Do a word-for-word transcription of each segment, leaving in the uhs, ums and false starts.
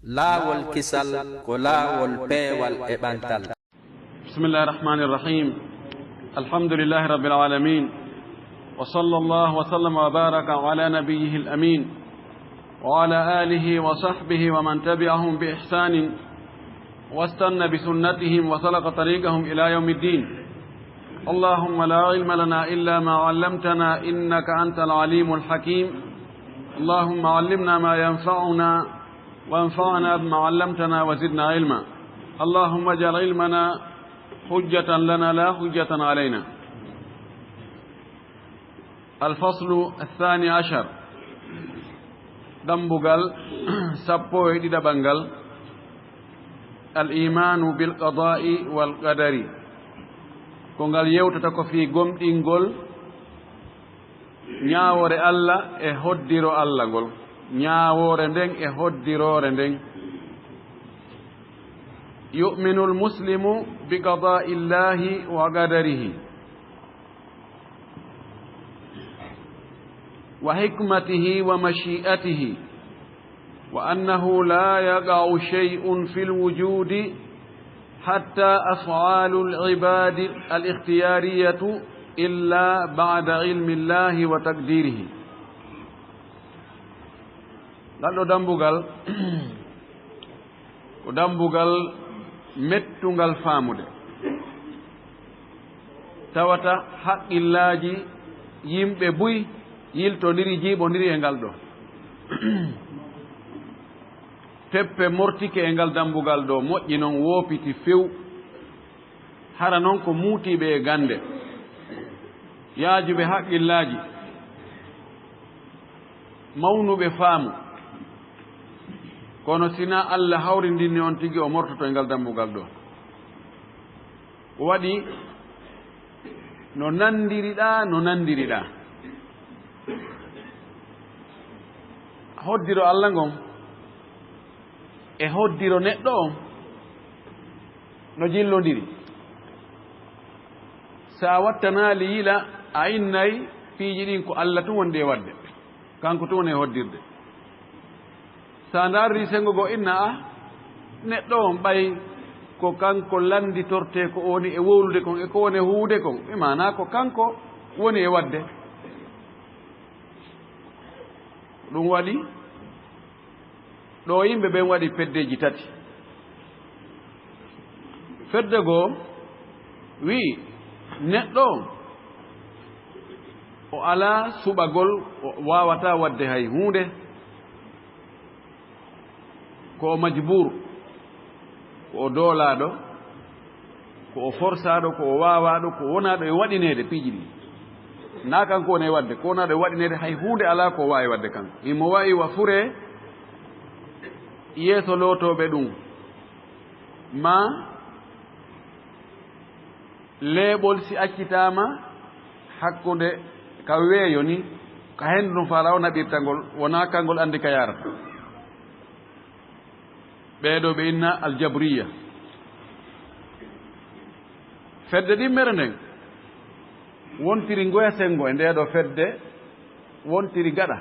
Laawol kisal ko laawol peewal e ɓantal. بسم الله الرحمن الرحيم. الحمد لله رب العالمين. وصلى الله وسلم وبارك على نبيه الأمين وعلى آله وصحبه ومن تبعهم بإحسان واستن بسنتهم وسلك طريقهم إلى يوم الدين. اللهم لا علم لنا إلا ما علمتنا إنك أنت العليم الحكيم. اللهم علمنا ما ينفعنا وانفعنا بما علمتنا وزدنا علما. اللهم اجعل علمنا حجة لنا لا حجة علينا. الفصل الثاني عشر. Dambugal sappo e ɗiɗaɓal ngal. الإيمان بالقضاء والقدر. Ko ngal yewtata ko fii gomɗingol ñaawoore Allah e hoddiro Allah ngol. Ñaawoore nden e hoddiroore nden. يؤمن المسلم بقضاء الله وقدره وحكمته ومشيئته، وأنه لا يقع شيء في الوجود حتى أفعال العباد الاختيارية إلا بعد علم الله وتقديره. Ngal ɗo dambugal ko dambugal mettungal faamude. Tawata haqqillaaji yimɓe buy yiltondiri, jiiɓondiri e ngal ɗo. Teppe mortike e ngal dambugal ɗo, moƴƴi non, woopiti few. Hara non ko muutiiɓe e gannde, yaajuɓe haqqillaaji, mawnuɓe faamu. Kono sinaa Allah hawrindinni on tigi, o mortoto e ngal dambugal ɗo. Waɗi no nanndiriɗaa, no nanndiriɗaa. Hoddiro Allah ngon e hoddiro neɗɗo on no jillondiri. So a wattanaali yila, a innay piiji ɗin ko Allah tun wondi e waɗde. Kanko tun woni e hoddirde. So a ndaarri senngo goo, inna a, neɗɗo on ɓay ko kanko lannditortee ko o woni e wowlude kon e ko woni e huuwude kon, e maanaa ko kanko woni e waɗde. Ɗum waɗi ɗo yimɓe ɓen waɗi peddeeji tati. Fedde goo wi'i neɗɗo on o alaa suɓagol, o waawataa waɗde hay huunde, ko o majbuur, ko o doolaaɗo, ko o forsaaɗo, ko o waawaaɗo, ko wonaaɗo e waɗineede piiji ɗin. Naa kanko woni e waɗde, ko wonaaɗo e waɗineede, hay huunde alaa ko o waawi waɗde kanko. Himo wa'i wa furee yeeso lootooɓe ɗum. Maa leeɓol si accitaama hakkunde ka weeyo ni, ka henndu ndun faalaa o naɓirta ngol, wonaa kangol anndi ka yaarata. Ɓee ɗoo ɓe inna aljabriya. Fedde ɗimmere nden wontiri ngoya senngo e ndee ɗoo fedde, wontiri gaɗa.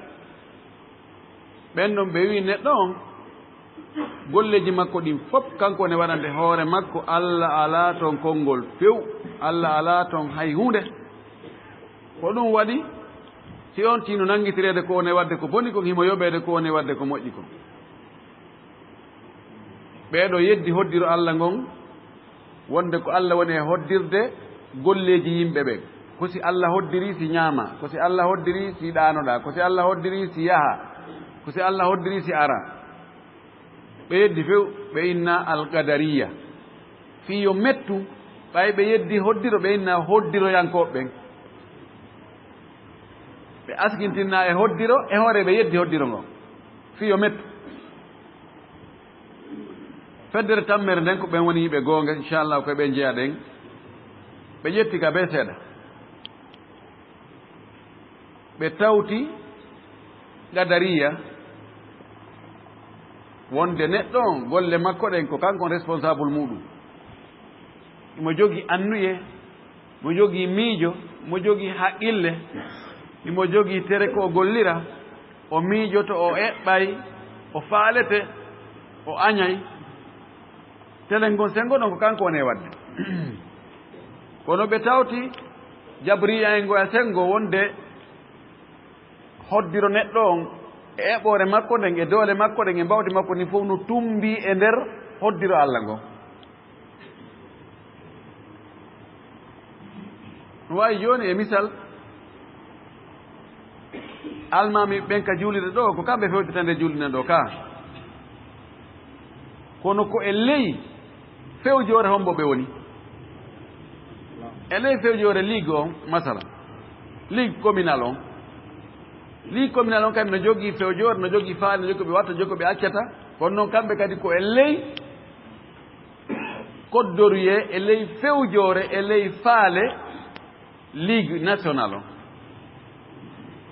Ɓen ɗon ɓe wi'i neɗɗo on, golleeji makko ɗin fof, kanko ne waɗande hoore makko, Alla alaa ton konngol few, Alla alaa ton hay huunde. Ko ɗum waɗi, si on tiino nanngitireede ko woni waɗde ko boni kon, himo yoɓeede ko woni waɗde ko moƴƴi kon. Ɓee ɗoo yeddi hoddiro Alla ngon, wonde ko Alla woni e hoddirde golleeji yimɓe ɓen. Ko si Alla hoddiri si ñaama, ko si Alla hoddiri si ɗaanoɗaa, ko si Alla hoddiri si yaha, ko si Alla hoddiri si ara. Ɓe yeddi few, ɓe inna alqadariya. Fii yo mettu, ɓay ɓe yeddi hoddiro, ɓe inna hoddiroyankooɓe ɓen. Ɓe askintinna e hoddiro, e hoore ɓe yeddi hoddiro ngon. Fii yo mettu. Feddere tammere nden ko ɓen woni yimɓe goonga, inchallah, ko ɓen jeya ɗen. Ɓe ƴetti ka bee seeɗa. Ɓe tawti qadariya wonde neɗɗo on, golle makko ɗen ko kanko on responsable muɗum. Himo jogii annuye, mo jogii miijo, mo jogii haqqille, himo jogii tere ko o gollira, o miijoto, o eɓɓay, o faalete. O añay. Telen ngon senngo ɗon ko kanko woni e waɗde. Kono ɓe tawti jabriya en ngo e senngo wonde hoddiro neɗɗo on e eɓoore makko nden, e doole makko ɗen, e mbawdi makko ndin fof no tumbi e nder hoddiro Alla ngo. No waawi jooni e misal, almaami ɓen ka juulirde ɗo, ko kamɓe fewjata nde juulirde ɗo ka. Kono ko e ley fewjoore hombo ɓe woni? E ley fewjoore ligue on, masala. Ligue communal on. Ligue communal on kadi no jogii fewjoore, no jogii faale, no jogii ko ɓe watta, jogii ko ɓe accata. Kono noon kamɓe kadi ko e ley koddoruyee, e ley fewjoore, e ley faale ligue national on.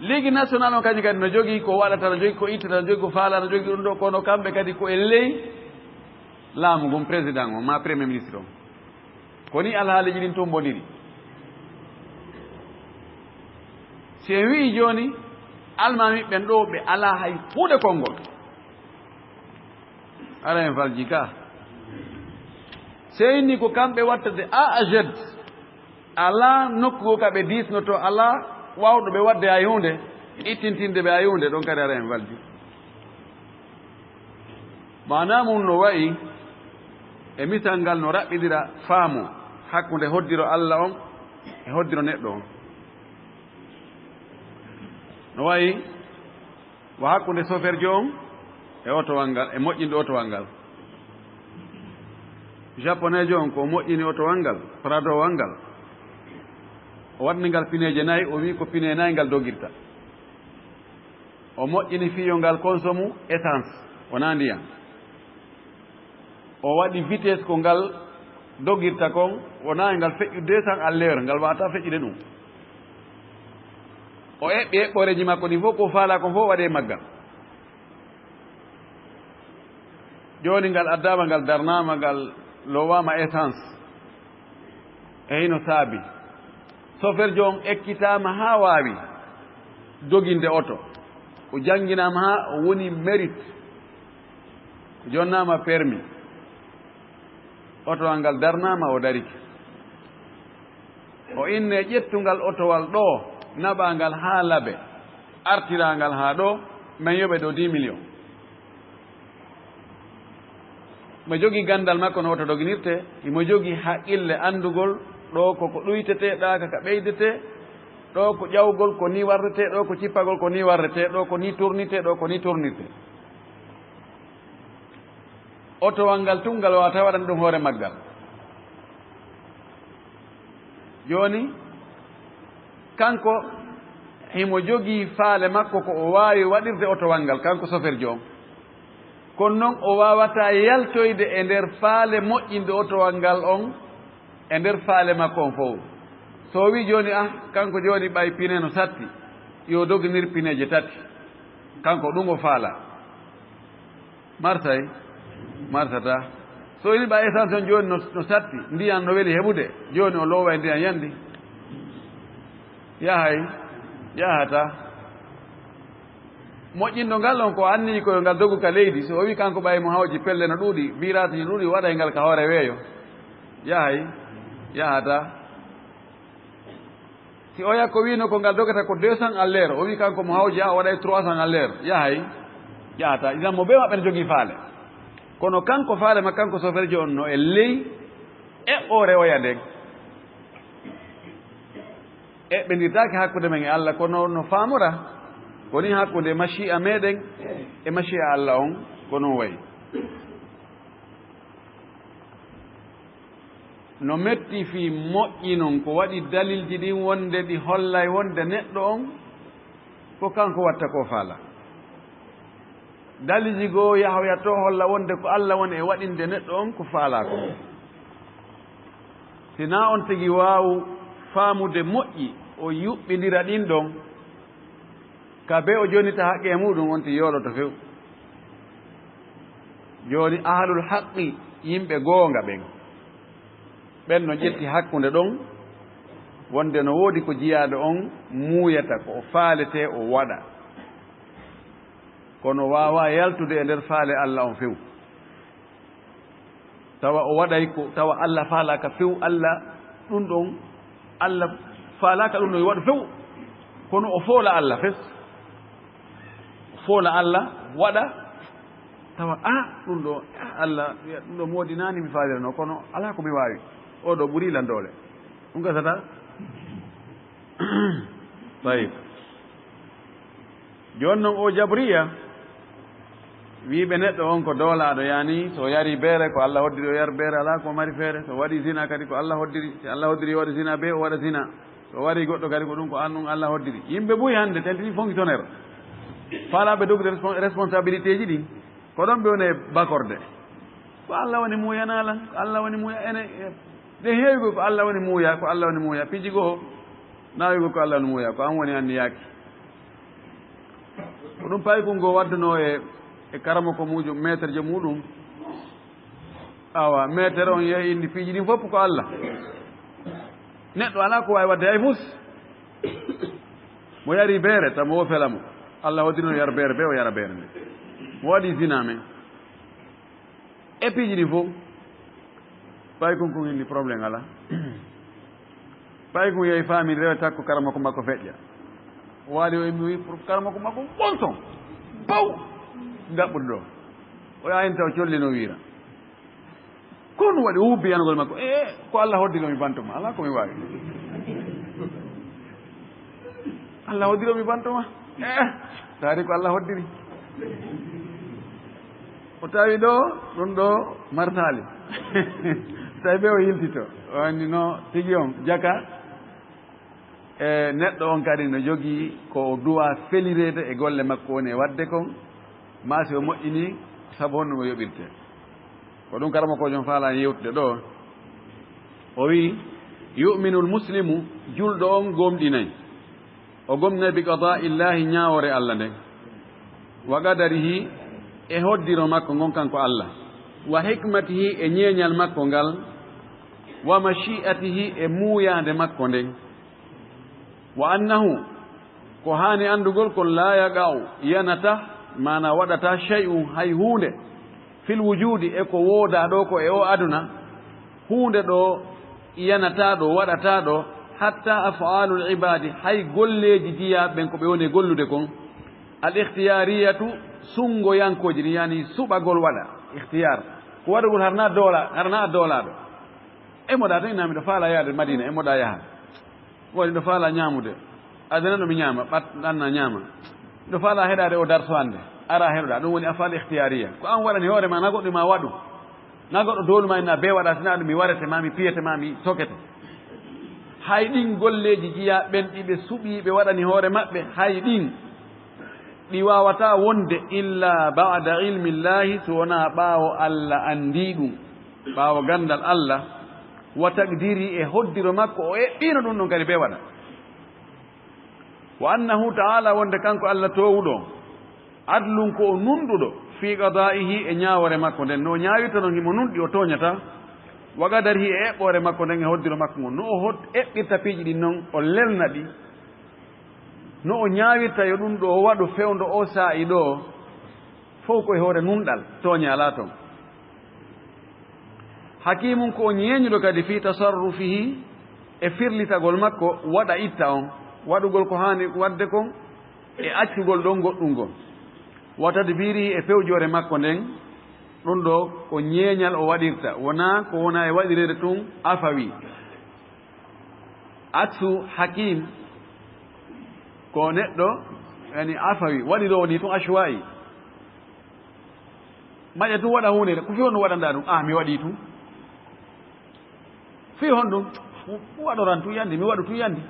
Ligue national on kañum kadi no jogii ko waɗata, no jogii ko ittata, no jogii ko faala, no jogii ɗum ɗo, kono kamɓe kadi ko e ley laamu ngun, président on, ma premier ministre on. Ko ni alhaaliiji ɗin tumbondiri. Si en wi'i jooni, almaami ɓen ɗo, ɓe alaa hay huunde konngol. Ara en falji ka. Sey ni ko kamɓe wattata A à Z. Alaa nokku goo ka ɓe diisnotoo, alaa waawɗo ɓe waɗde hay huunde, ittintinde ɓe hay huunde, ɗon kadi ara en falji. Maanaa mum no wa'i e misal ngal no raɓɓiɗira faamu hakkunde hoddiro Alla on e hoddiro neɗɗo on. No wa'i wa hakkunde soferjo on e otowal ngal, e moƴƴinde otowal ngal. Japoneejo on ko o moƴƴini otowal ngal, Pradowal ngal. O waɗni ngal pineeje nayi, o wi'i ko pine nayi ngal dogirta. O moƴƴini fii yo ngal konsomu essence, wonaa ndiyam. O waɗi vitesse ko ngal dogirta kon, wonaa ngal feƴƴu deux cents à l'heure, ngal waawataa feƴƴude ɗum. O eɓɓi eɓɓooreeji makko ɗin fof, ko faalaa kon fof waɗi e maggal. Jooni ngal addaama, ngal darnaama, ngal lowaama essence. E hino saabi. Soferjo on ekkitaama haa waawi doginde oto. O jannginaama haa o woni mérite. O jonnaama permis. Otowal ngal darnaama, o darike. O innee ƴettungal otowal ɗoo, naɓaa ngal haa Labe, artiraa ngal haa ɗoo, men yoɓe ɗoo dix millions. Mo jogii ganndal makko no oto doginirtee, himo jogii haqqille anndugol ɗoo ko ko ɗuytetee, ɗaa ka ka ɓeydetee, ɗoo ko ƴawgol ko nii warretee, ɗoo ko cippagol ko nii warretee, ɗoo ko nii tournitee, ɗoo ko nii tournitee. Otowal ngal tun ngal waawataa waɗande ɗum hoore maggal. Jooni, kanko himo jogii faale makko ko o waawi waɗirde otowal ngal, kanko soferjo on. Kono non o waawataa yaltoyde e nder faale moƴƴinde otowal ngal on, e nder faale makko on fof. So o wi'i jooni, ah, kanko jooni ɓay pine no satti, yo doginir pineeje tati. Kanko ɗum o faalaa. Marsay? Marsataa. So ini ɓay essence on jooni no, no satti, ndiyan no weli heɓude, jooni o loowa e ndiyan yandi. Yahay? Yahataa. Moƴƴinɗo ngal on ko anniyi ko yo ngal dogu ka leydi, so o wi kanko ɓay mo hawji pelle no ɗuuɗi, virage no ɗuuɗi, waɗay ngal ka hoore weeyo. Yahay? Yahataa. Si oya ko wiino ko ngal dogata ko deux cents à l'heure, o wi kanko mo hawji a o waɗay trois cents à l'heure, yahay? Yahataa. Idan mo bee maɓɓe no jogii faale. Kono kanko faale ma kanko soferjo on no e ley eɓɓoore oya nden. Eɓɓindirtaake hakkunde men e Alla, kono no faamora, ko ni hakkunde mashi'a meɗen e mashi'a Alla on, ko non wayi. No metti fii moƴƴi non, ko waɗi dalilji ɗin wonde ɗi hollay wonde neɗɗo on ko kanko watta ko faala. Dalilji goo yahoya to holla wonde ko Alla woni e waɗinde neɗɗo on ko faalaa kon. Si naa on tigi waawu faamude moƴƴi, o yuɓɓindira ɗin ɗon, ka bee o jonnita haqqe e muɗum, on ti yooloto few. Jooni ahlul haqqi, yimɓe goonga ɓen, ɓen no ƴetti hakkunde ɗon, wonde no woodi ko jiyaaɗo on muuyata, ko o faaletee o waɗa. Kono waawaa yaltude e nder faale Alla on few. Tawa o waɗay ko tawa Allah faalaaka few, Allah ɗum ɗon, Allah faalaaka ɗum ɗon yo waɗu few. Kono o foola Allah fes. O foola Allah waɗa, tawa, "Ah, ɗum ɗo, ah, Allah, ɗum ɗo moodinaani mi faalirano, kono alaa ko mi waawi. O ɗo ɓuri lan doole." Ɗum gasata? Tayyib. Jooni noon, o Jabriya wiiɓe neɗɗo on ko doolaaɗo, yaani, so o yari beere, ko Allah hoddiri o yar beere, alaa ko mari feere. So o waɗi zina kadi, ko Allah hoddiri. Si Allah hoddiri o waɗa zina bee, o waɗa zina. So o wari goɗɗo kadi, ko ɗum ko an ɗum Allah hoddiri. Yimɓe buy hannde tentini fonctionnaire. Faalaaɓe dogude respon-, responsabilité ji ɗin. Ko ɗon ɓe woni e bakorde. Ko Allah woni muuyanaa lan, ko Allah woni muuya ene. Ɗe heewi ko, ko Allah woni muuya, ko Allah woni muuya. Piiji goo, naawi goo ko Allah woni muuya, ko an woni anniyaaki. Ko ɗum paykun goo wadduno e, e karamoko muujum, maître je muɗum. Awa, maître on yehi indi piiji ɗin fof ko Allah. Neɗɗo alaa ko waawi waɗde hay fus. Mo yari beere, taw mo wo fela mo. Allah hoddiri no yar beere bee, o yara beere nde. Mo waɗi zina men. E piiji ɗin fof, paykun kun inni problème alaa. Paykun yehi faami rewe takko karamoko makko feƴƴa. Waali o immi wi karamoko makko bonton. Baw! Gaɓɓude ɗo. O yahin taw colli no wiira. Ko ɗum waɗi o hubbi yanugol makko. "Eh, ko Allah hoddiri mi banto ma. Alaa ko mi waawi." "Allah hoddiri mi banto ma." "Eh, taari ko Allah hoddiri." O tawi ɗo, ɗum ɗo martaali. Tawi ɓe o yiltito. O anndi no tigi on jaka. E neɗɗo on kadi no jogii ko o duwa felireede e golle makko woni e waɗde kon, maa si o moƴƴinii, sabu honno o yoɓirte. Ko ɗum karamokoojo on faalaa yewtude ɗo. O wi'i, "Yu'minul muslimu, julɗo on gomɗinay. O gomɗinay bi qadaa'illahi, ñaawoore Allah nden. Wa qadarihi, e hoddiro makko ngon kanko Allah. Wa hikmatihi, e ñeeñal makko ngal. Wa mashi'atihi, e muuyaande makko nden." Wa annahu, ko haani anndugol kon, laa yaqa'u, yanata, maana waɗata, shay'un, hay huunde, fil wujuudi, e ko woodaa ɗo ko e o aduna, huunde ɗo yanataa ɗo, waɗataa ɗo, hatta af'aalul ibaadi, hay golleeji jiyaaɓe ɓen ko ɓe woni e gollude kon, al ikhtiyaariyatu, sunngoyankooji ɗin, yaani suɓagol waɗa, ikhtiyaar, ko waɗugol harnaa doola, harnaa a doolaaɗo. E moɗa tan, ina miɗo faala yaade Madina, e moɗa yaha. Woni ɗo faala ñaamude. Adana ɗo mi ñaama, ɓat-, ɗanna ñaama. Ɗo faala heɗaade o darso hannde. Ara heɗoɗa. Ɗum woni afal ikhtiyariya. Ko an waɗani hoore ma, na goɗɗo ma waɗu. Na goɗɗo doolu ma ina be waɗa, sina ɗum mi warete ma, mi piyete ma, mi sokete. Hay ɗin golleeji jiya ɓen ɗi ɓe suɓi, ɓe waɗani hoore maɓɓe, hay ɗin ɗi waawataa wonde illa ba'da ilmillahi, so wonaa ɓaawo Allah anndii ɗum, ɓaawo ganndal Allah, wa taqdiri e hoddiro makko, o eɓɓiino ɗum ɗon kadi be waɗa. Wa annahu ta'ala, wonde kanko Allah toowuɗo, adlun ko o nunɗuɗo, fi qada'ihi e ñaawoore makko nden, no o ñaawirta non himo nunɗi, o tooñataa, wa qadarihi e eɓɓoore makko nden e hoddiro makko ngon, no o hod-, eɓɓirta piiji ɗin non, o lelna ɗi, no o ñaawirta yo ɗum ɗo o waɗu fewndo o saa'i ɗo, fow ko e hoore nunɗal, tooñe alaa ton. Hakiimun ko o ñeeñuɗo kadi fii tasarrufihi e firlitagol makko, waɗa itta on, waɗugol ko haani waɗde kon, e accugol ɗon goɗɗum ngon. Wa tadbirihi e pewjoore makko nden, ɗum ɗo ko ñeeñal o waɗirta, wonaa ko wona e waɗireede tun afawi. Aksu hakim ko neɗɗo, yani afawi, waɗiroowo ni tun ashwa'i. Maƴa tun waɗa huunde, ko fii honɗum waɗanɗaa ɗum? Ah, mi waɗii tun. Fii honɗum? Waɗoran tun yandi, mi waɗu tun yandi.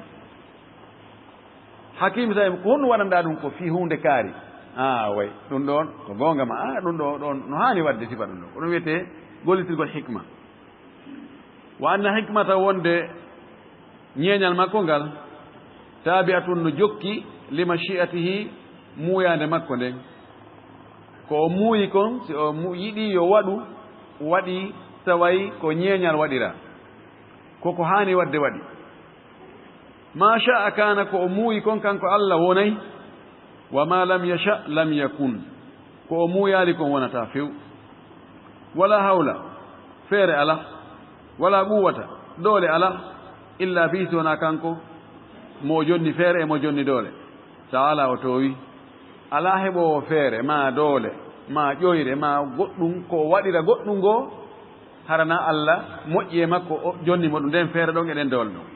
Hakim say, ko honɗum waɗanɗaa ɗum? Ko fii huunde kaari. Ah, way, ɗum ɗon ko goonga ma. Ah, ɗum ɗo, ɗon no haani waɗde sifa ɗum ɗo. Ko ɗum wiyetee gollitirgol hikma. Wa anna hikmata, wonde ñeeñal makko ngal, taabi'atun, no jokki, li mashi'atihi, muuyaande makko nden. Ko o muuyi kon, si o mu-, yiɗi yo waɗu, waɗi, taway ko ñeeñal waɗira. Ko ko haani waɗde waɗi. Ma sha'a kana, ko o muuyi kon kanko Allah wonay. Wa ma lam yasha lam yakun. Ko o muuyaali kon wonata few. Wala hawla. Feere alaa, walaa quwwata, doole alaa, illaa bihi, si wonaa kanko, mo o jonni feere e mo jonni doole. Ta'aalaa, o toowi. Alaa heɓoowo feere, maa doole, maa ƴoyre, maa goɗɗum, ko o waɗira goɗɗum ngoo, hara na Alla moƴƴi e makko, o jonni mo ɗum, nden feere ɗon e ɗen doole ɗon.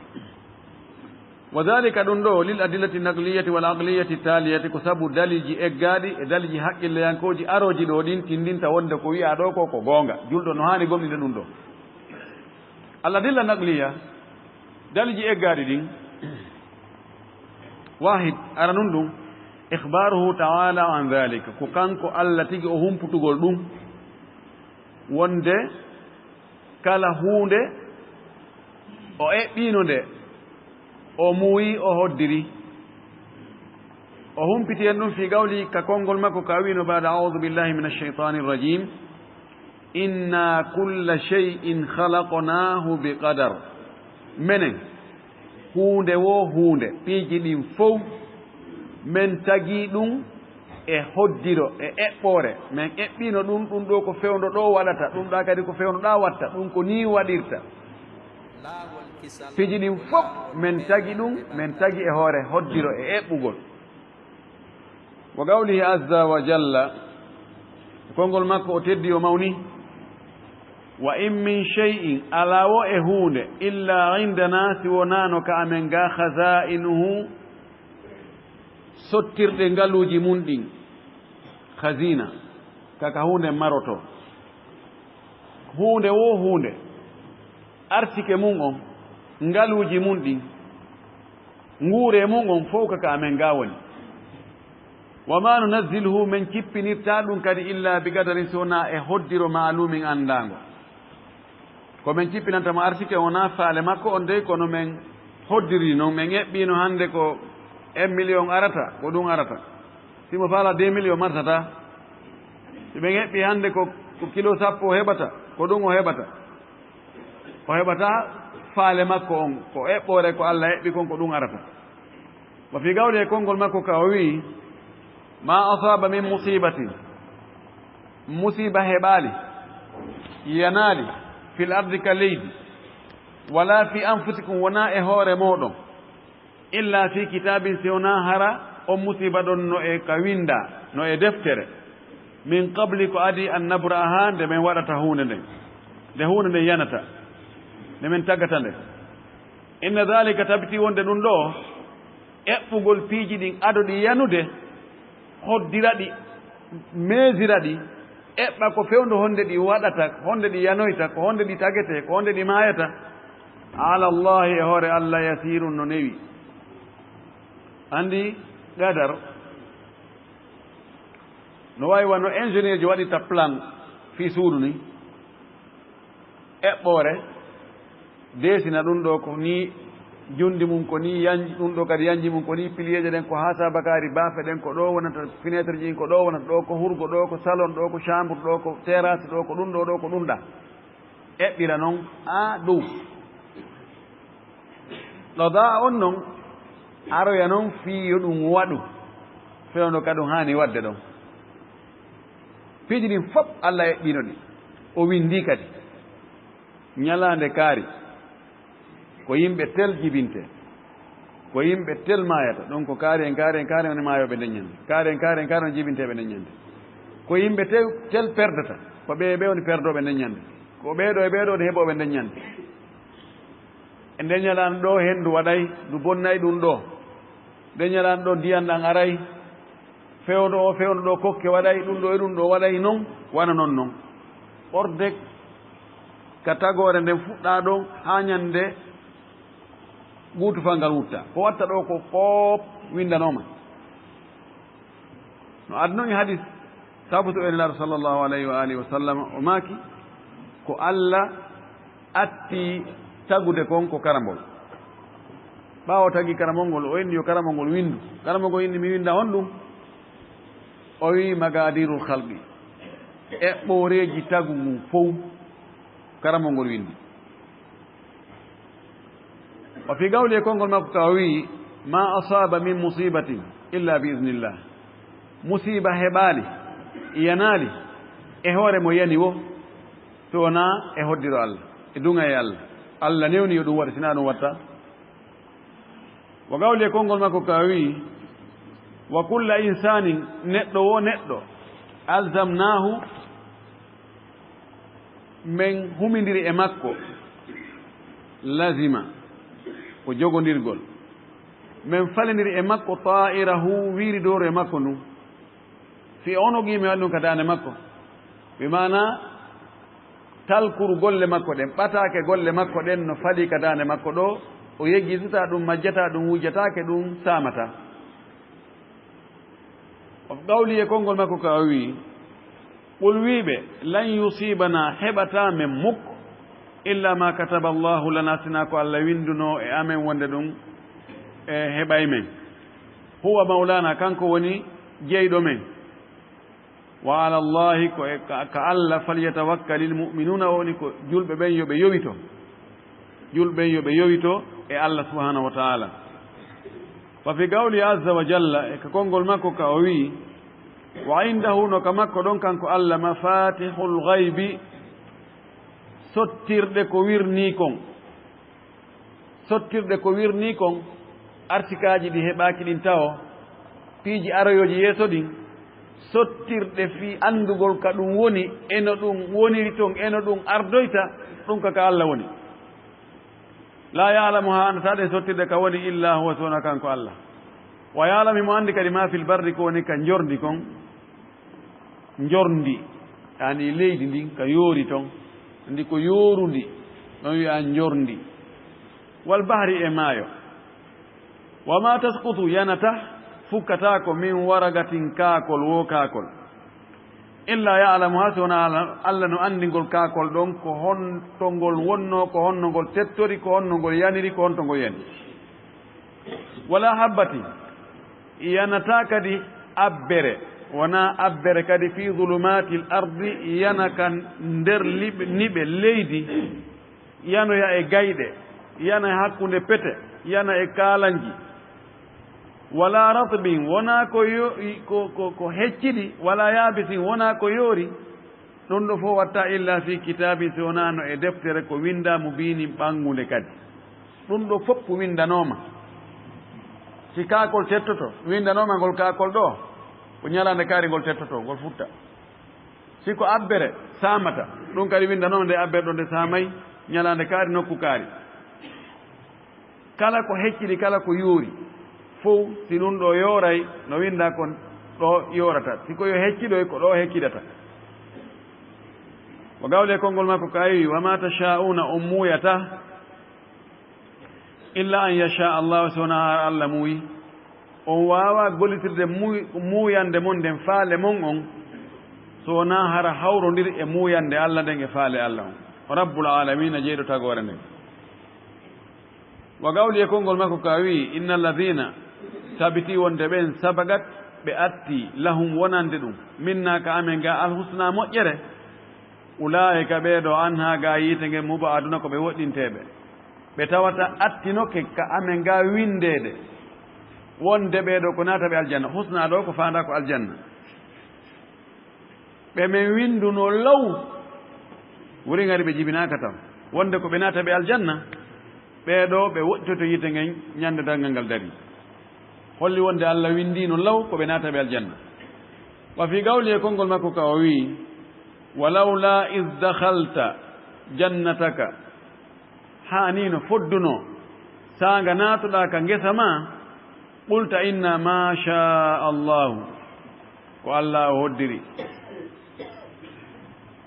Wa dhalika, ɗum ɗoo, lil adillati naqliyati wal aqliyati taliyati, ko sabu daliiji eggaaɗi e daliiji haqqilleyankooji arooji ɗoo ɗin tinndinta wonde ko wi'aa ɗoo ko, ko goonga. Julɗo no haani gomɗinde ɗum ɗoo. Al adilla naqliya, daliiji eggaaɗi ɗin, wahid, aranun ɗum, ikhbaruhu ta'ala an dhalika, ko kanko Alla tigi o humputugol ɗum, wonde kala huunde o eɓɓiino nde, o muuyi, o hoddiri. O humpiti en ɗum fii qawli, ka konngol makko ka wiino, ba'da a'udhu billahi minash shaytanir rajim, inna kulla shay'in khalaqnahu bi qadar. Menen, huunde woo huunde, piiji ɗin fow, men tagi ɗum e hoddiro, e eɓɓoore. Men eɓɓiino ɗum, ɗum ɗoo ko fewndo ɗoo waɗata, ɗum ɗaa kadi ko fewndo ɗaa watta, ɗum ko nii waɗirta. Piiji ɗin fof, men tagi ɗum, men tagi e hoore hoddiro e eɓɓugol. Wa qawlihi azza wa jalla, e konngol makko o teddi o mawni, wa in min shay'in, alaa woo e huunde, illa indana, si wonaano ka amen ga, khaza'inuhu, sottirɗe ngaluuji mun ɗin, khazina, ka ka huunde marotoo. Huunde woo huunde, arsike mun on, ngaluuji mun ɗin, nguuree mun on, fow ka ka amen ga woni. Wa ma nunazziluhu, men cippinirtaa ɗum kadi, illa bi qadarin, si wonaa e hoddiro, ma'lumin, anndaango. Ko men cippinanta mo arsike, wonaa faale makko on dey, kono men hoddiri non, men eɓɓiino hannde ko un million arata, ko ɗum arata. Si mo faala deux millions marsataa. Si ɓe eɓɓi hannde ko, ko kilo sappo o heɓata, ko ɗum o heɓata. O heɓataa faale makko on, ko eɓɓoore ko Alla eɓɓi kon, ko ɗum arata. Wa fii qawli, e konngol makko ka o wi'i, ma asaba min musibatin, musiba heɓaali, yanaali, fil ardi, ka leydi, wala fi anfusikum, wonaa e hoore mooɗon, illa fi kitabin, si wonaa hara on musiba ɗon no e ka winndaa, no e deftere, min qabli, ko adii, an nabra'aha, nde men waɗata huunde nden, nde huunde nden yanata, nde men tagata nde. Inna dhalika, tabiti wonde ɗum ɗoo, eɓɓugol piiji ɗin ado ɗi yanude, hoddira ɗi, meesira ɗi, eɓɓa ko fewndo honde ɗi waɗata, honde ɗi yanoyta, ko honde ɗi tagetee, ko honde ɗi maayata, ala Allahi, e hoore Alla, yasirun, no newi. Anndi qadar no waawi wano ingénieur ji waɗirta plan fii suudu ni, eɓɓoore, deesina ɗum ɗoo ko nii, njundi mum ko nii, yanji ɗum ɗoo kadi, yanji mum ko nii, piliyeeje ɗen ko haa saabakaari, baafe ɗen ko ɗoo wonata, fenêtre ji ɗin ko ɗoo wonata, ɗoo ko hurgo, ɗoo ko salon, ɗoo ko chambre, ɗoo ko terrasse, ɗoo ko ɗum ɗoo, ɗoo ko ɗum ɗaa. Eɓɓira non haa dow. Qadaa on non aroya non fii yo ɗum waɗu, fewndo ka ɗum haani waɗde ɗon. Piiji ɗin fof Alla eɓɓiino ɗi, o winndii kadi. Ñalaande kaari, ko yimɓe tel jibintee, ko yimɓe tel maayata. Ɗum ko kaari en, kaari en, kaari en woni maayooɓe nden ñande. Kaari en, kaari en, kaari en woni jibinteeɓe nden ñande. Ko yimɓe tel, tel perdata, ko ɓee, ɓee woni perdooɓe nden ñande. Ko ɓee ɗoo e ɓee ɗoo woni heɓooɓe nden ñande. E nden ñalaande ɗoo, henndu waɗay, ndu bonnay ɗum ɗoo. Nden ñalaande ɗoo, ndiyan ɗan aray. Fewndo oo, fewndo ɗoo, kokke waɗay, ɗum ɗoo e ɗum ɗoo waɗay non, wano non non. Ɓorde ka tagoore nden fuɗɗaa ɗon haa ñande guutufal ngal wuttaa. Ko watta ɗoo ko foop winndanooma. No adunoo e hadis sabuto e Nelaaɗo sallallahu alayhi wa alihi wa sallam, o maaki, ko Alla atti tagude kon ko karambol. Ɓaawo tagi karambol ngol, o inni yo karambol ngol winndu. Karambol ngol inni, mi winnda honɗum? O wi'i, maqadirul khalqi, eɓɓooreeji tagu ngun fow, karambol ngol winndi. Wa fii qawli, e konngol makko ka o wi'i, ma asaba min musibatin illa bi idhnillah. Musiiba heɓaali, yanaali, e hoore mo yani woo. So wonaa e hoddiro Allah, e duŋa e Allah. Allah newni yo ɗum waɗa, sinaa ɗum watta. Wa qawli e konngol makko ka o wi'i, "Wa kulla insanin", neɗɗo wo neɗɗo, "alzamnahu", men humindiri e makko, lazima, ko jogondirgol, men falindiri e makko, "ta'irahu", wiiri dowro e makko ndun. Si o onogii, mi waɗi ɗum ka daande makko. Bi maana, talkuru golle makko ɗen, ɓataake golle makko ɗen no falii ka daande makko ɗoo, o yejjitataa ɗum, majjataa ɗum, wujjataake ɗum, saamataa. O qawli e konngol makko ka o wi'i, "Qul", wi'i ɓe, "lan yusibana", heɓataa men mukko, "illa ma kataba Allahu lana", sinaa ko Allah winndunoo e amen wonde ɗum e heɓay men. "Huwa mawlana", kanko woni jeyɗo men. "Wa ala Allahi", ko e ka, ka Allah, "falyatawakkalil mu'minuna", woni ko julɓe ɓen yo ɓe yowito. Julɓe ɓen yo ɓe yowito e Allah subhanahu wa ta'ala. Wa fi qawli azza wa jalla, e ka konngol makko ka o wi'i, "Wa indahu", no ka makko ɗon kanko Allah, "mafatihul ghaybi", sottirɗe ko wirnii kon. Sottirɗe ko wirnii kon, artikaaji ɗi heɓaaki ɗin tawo, piiji aroyooji yeeso ɗin, sottirɗe fii anndugol ka ɗum woni, e no ɗum woniri ton, e no ɗum ardoyta, ɗum ka, ka Allah woni. "La ya'lamuha", anndataa ɗen sottirɗe ka woni, "illa huwa", so wonaa kanko Allah. "Wa ya'lamu", himo anndi kadi, "ma fil barri", ko woni ka njorndi kon. Njorndi, yani leydi ndin ka yoori ton, ndi ko yoorundi, ɗon wi'a njorndi. "Wal bahri", e maayo. "Wa ma tasqutu", yanata, fukkataako, "min waraqatin", kaakol, wo kaakol. "Illa ya'lamuha", so wonaa Allah, Allah no anndi ngol kaakol ɗon, ko honto ngol wonnoo, ko honno ngol tettori, ko honno ngol yaniri, ko honto ngol yani. "Wala habbatin", yanataa kadi abbere, wonaa abbere kadi, "fi zulumatil ardi", yana ka nder liɓe, niɓe leydi, yanoya e gayɗe, yana e hakkunde pete, yana e kaalanji. "Wala ratbin", wonaa ko yo-, ko, ko, ko hecciɗi, "wala yabisin", wonaa ko yoori. Ɗum ɗo fof watta illa fi kitabin, si wonaa no e deftere ko winndaa, mubinin, ɓanngunde kadi. Ɗum ɗo fof winndanooma. Si kaakol tettoto, winndanooma ngol kaakol ɗo, ko ñalaande kaari ngol tettoto, ngol futta. Si ko abbere saamata, ɗum kadi winndanooma nde abbere ɗo nde saamay, ñalaande kaari, nokku kaari. Kala ko hecciɗi, kala ko yoori fow, si ɗum ɗo yooray, no winndaa kon ɗo yoorata. Si ko yo hecciɗoy, ko ɗo hecciɗata. Wa qawli e konngol makko ka o wi'i, "Wa ma tasha'una", on muuyataa, "illa an yasha Allah", so wonaa hara Allah muuyi. On waawaa gollitirde muuy-, muuyande mon nden, faale mon on, so wonaa hara hawrondiri e muuyande Allah nden e faale Allah on. Rabbul alamina, jeyɗo tagoore nden. Wa qawli e konngol makko ka wi'i, "Innal ladhina", tabiti wonde ɓen, "sabaqat", ɓe atti, "lahum", wonande ɗum, "minna", ka amen ga, "al husna", moƴƴere, "ulaa'ika", ɓee ɗo, "anha", ga yiite ngen, "muba'aduna", ko ɓe woɗɗinteeɓe. Ɓe tawata attinoke ka amen ga winndeede wonde ɓee ɗo ko naataɓe aljanna. Husna ɗo ko faandaa ko aljanna. Ɓe men winnduno law, wuri ngari ɓe jibinaaka tan, wonde ko ɓe naata ɓe aljanna, ɓee ɗo ɓe woɗɗitoto yiite ngen ñande darngal ngal darii. Holli wonde Allah winndiino law ko ɓe naata ɓe aljanna. Wa fii qawli, e konngol makko ka o wi'i, "Walawla iz dakhalta jannataka." Haa nii no foddunoo, saanga naatuɗaa ka ngesa maa, "qulta inna maa shaa Allaahu." Ko Alla o hoddiri.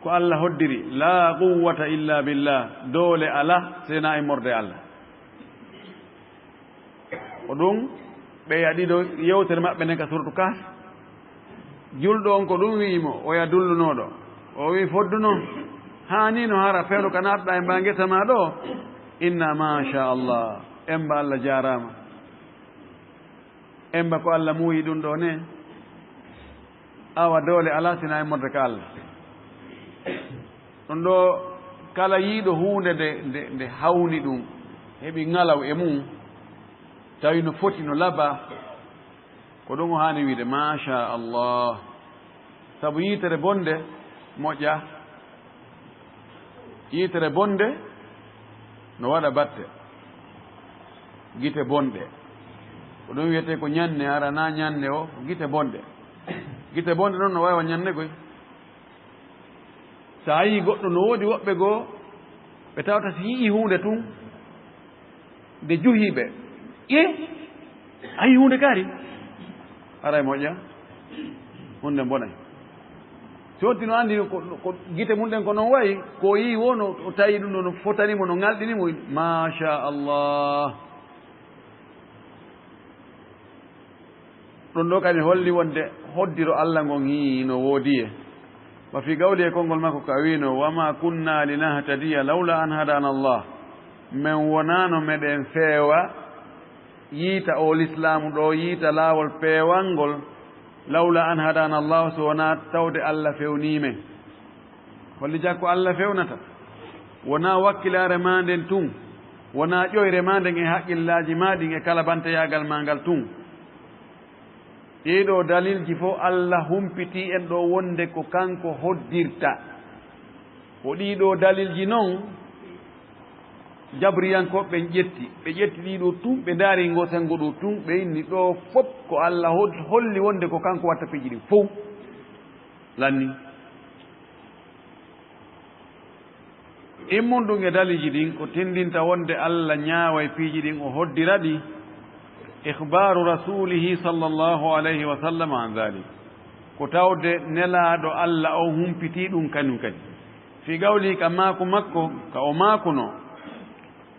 Ko Alla hoddiri. "Laa quwwata illa billah." Doole alaa, si wonaa immorde Alla. Ko ɗum ɓeya ɗiɗo yewtere maɓɓe nden ka Suuratu Kahf. Julɗo on ko ɗum wi'i mo, oya dullunooɗo. O wi'i, "Foddu non. Haa nii no hara fewndo ka naatɗaa e mbaa ngesa maa ɗo?" Inna maa shaa Allah. Emba Allah jaaraama. Emba ko Allah muuyi ɗum ɗo ne. Awa doole alaa si wonaa immorde ka Allah. Ɗum ɗo kala yiiɗo huunde nde, nde, nde hawni ɗum, heɓi ŋalaw e mum, tawi no foti, no labaa, ko ɗum o haani wiide, "Maa shaa Allah." Sabu yiitere bonde moƴƴa. Yitere bonde no waɗa batte. Gite bonɗe. Ko ɗum wiyetee ko ñanne, hara na ñanne o, gite bonɗe. Gite bonɗe noon no waawa ñanne koy. So a yii goɗɗo, no woodi woɓɓe goo, ɓe tawata si yi'ii huunde tun, nde juhii ɓe. "Ye, a yii huunde kaari?" Haray moƴƴa, huunde bonay. Si wonti no anndi ko, ko gite mum ɗen ko noon wayi, ko yii woo no o tawi ɗum ɗo, no fotani mo, no ŋalɗini mo, machallah. Ɗum ɗo kadi holli wonde hoddiro Allah ngon hii no woodi e. Wa fi qawli, e konngol makko ka wiino, "Wa ma kunna linahtadiya lawla an hadana Allah." Men wonaano meɗen feewa yiita o lislaamu ɗo, yiita laawol peewangol, "lawla an hadana Allah", so wonaa tawde Allah fewnii men. Holli jaa ko Allah fewnata. Wonaa wakkilaare maa nden tun. Wonaa ƴoyre maa nden e haqqillaaji maa ɗin e kalabanteyaagal maa ngal tun. Ɗii ɗoo dalilji fof Allah humpitii en ɗoo wonde ko kanko hoddirta. Ko ɗii ɗoo dalilji non jabriyankooɓe ɓen ƴetti. Ɓe ƴetti ɗii ɗoo tun, ɓe ndaari ngo senngo ɗoo tun, ɓe inni ɗoo fof ko Allah hol-, holli wonde ko kanko watta piiji ɗin fof. Lanni. Immun ɗum e daliji ɗin ko tindinta wonde Allah ñaaway piiji ɗin o hoddira ɗi, ikhbaru rasulihi sallallahu alayhi wa sallam an dhalik. Ko tawde nelaaɗo Allah on humpitii ɗum kañum kadi. Fi qawlihi, ka maaku makko, ka o maakuno,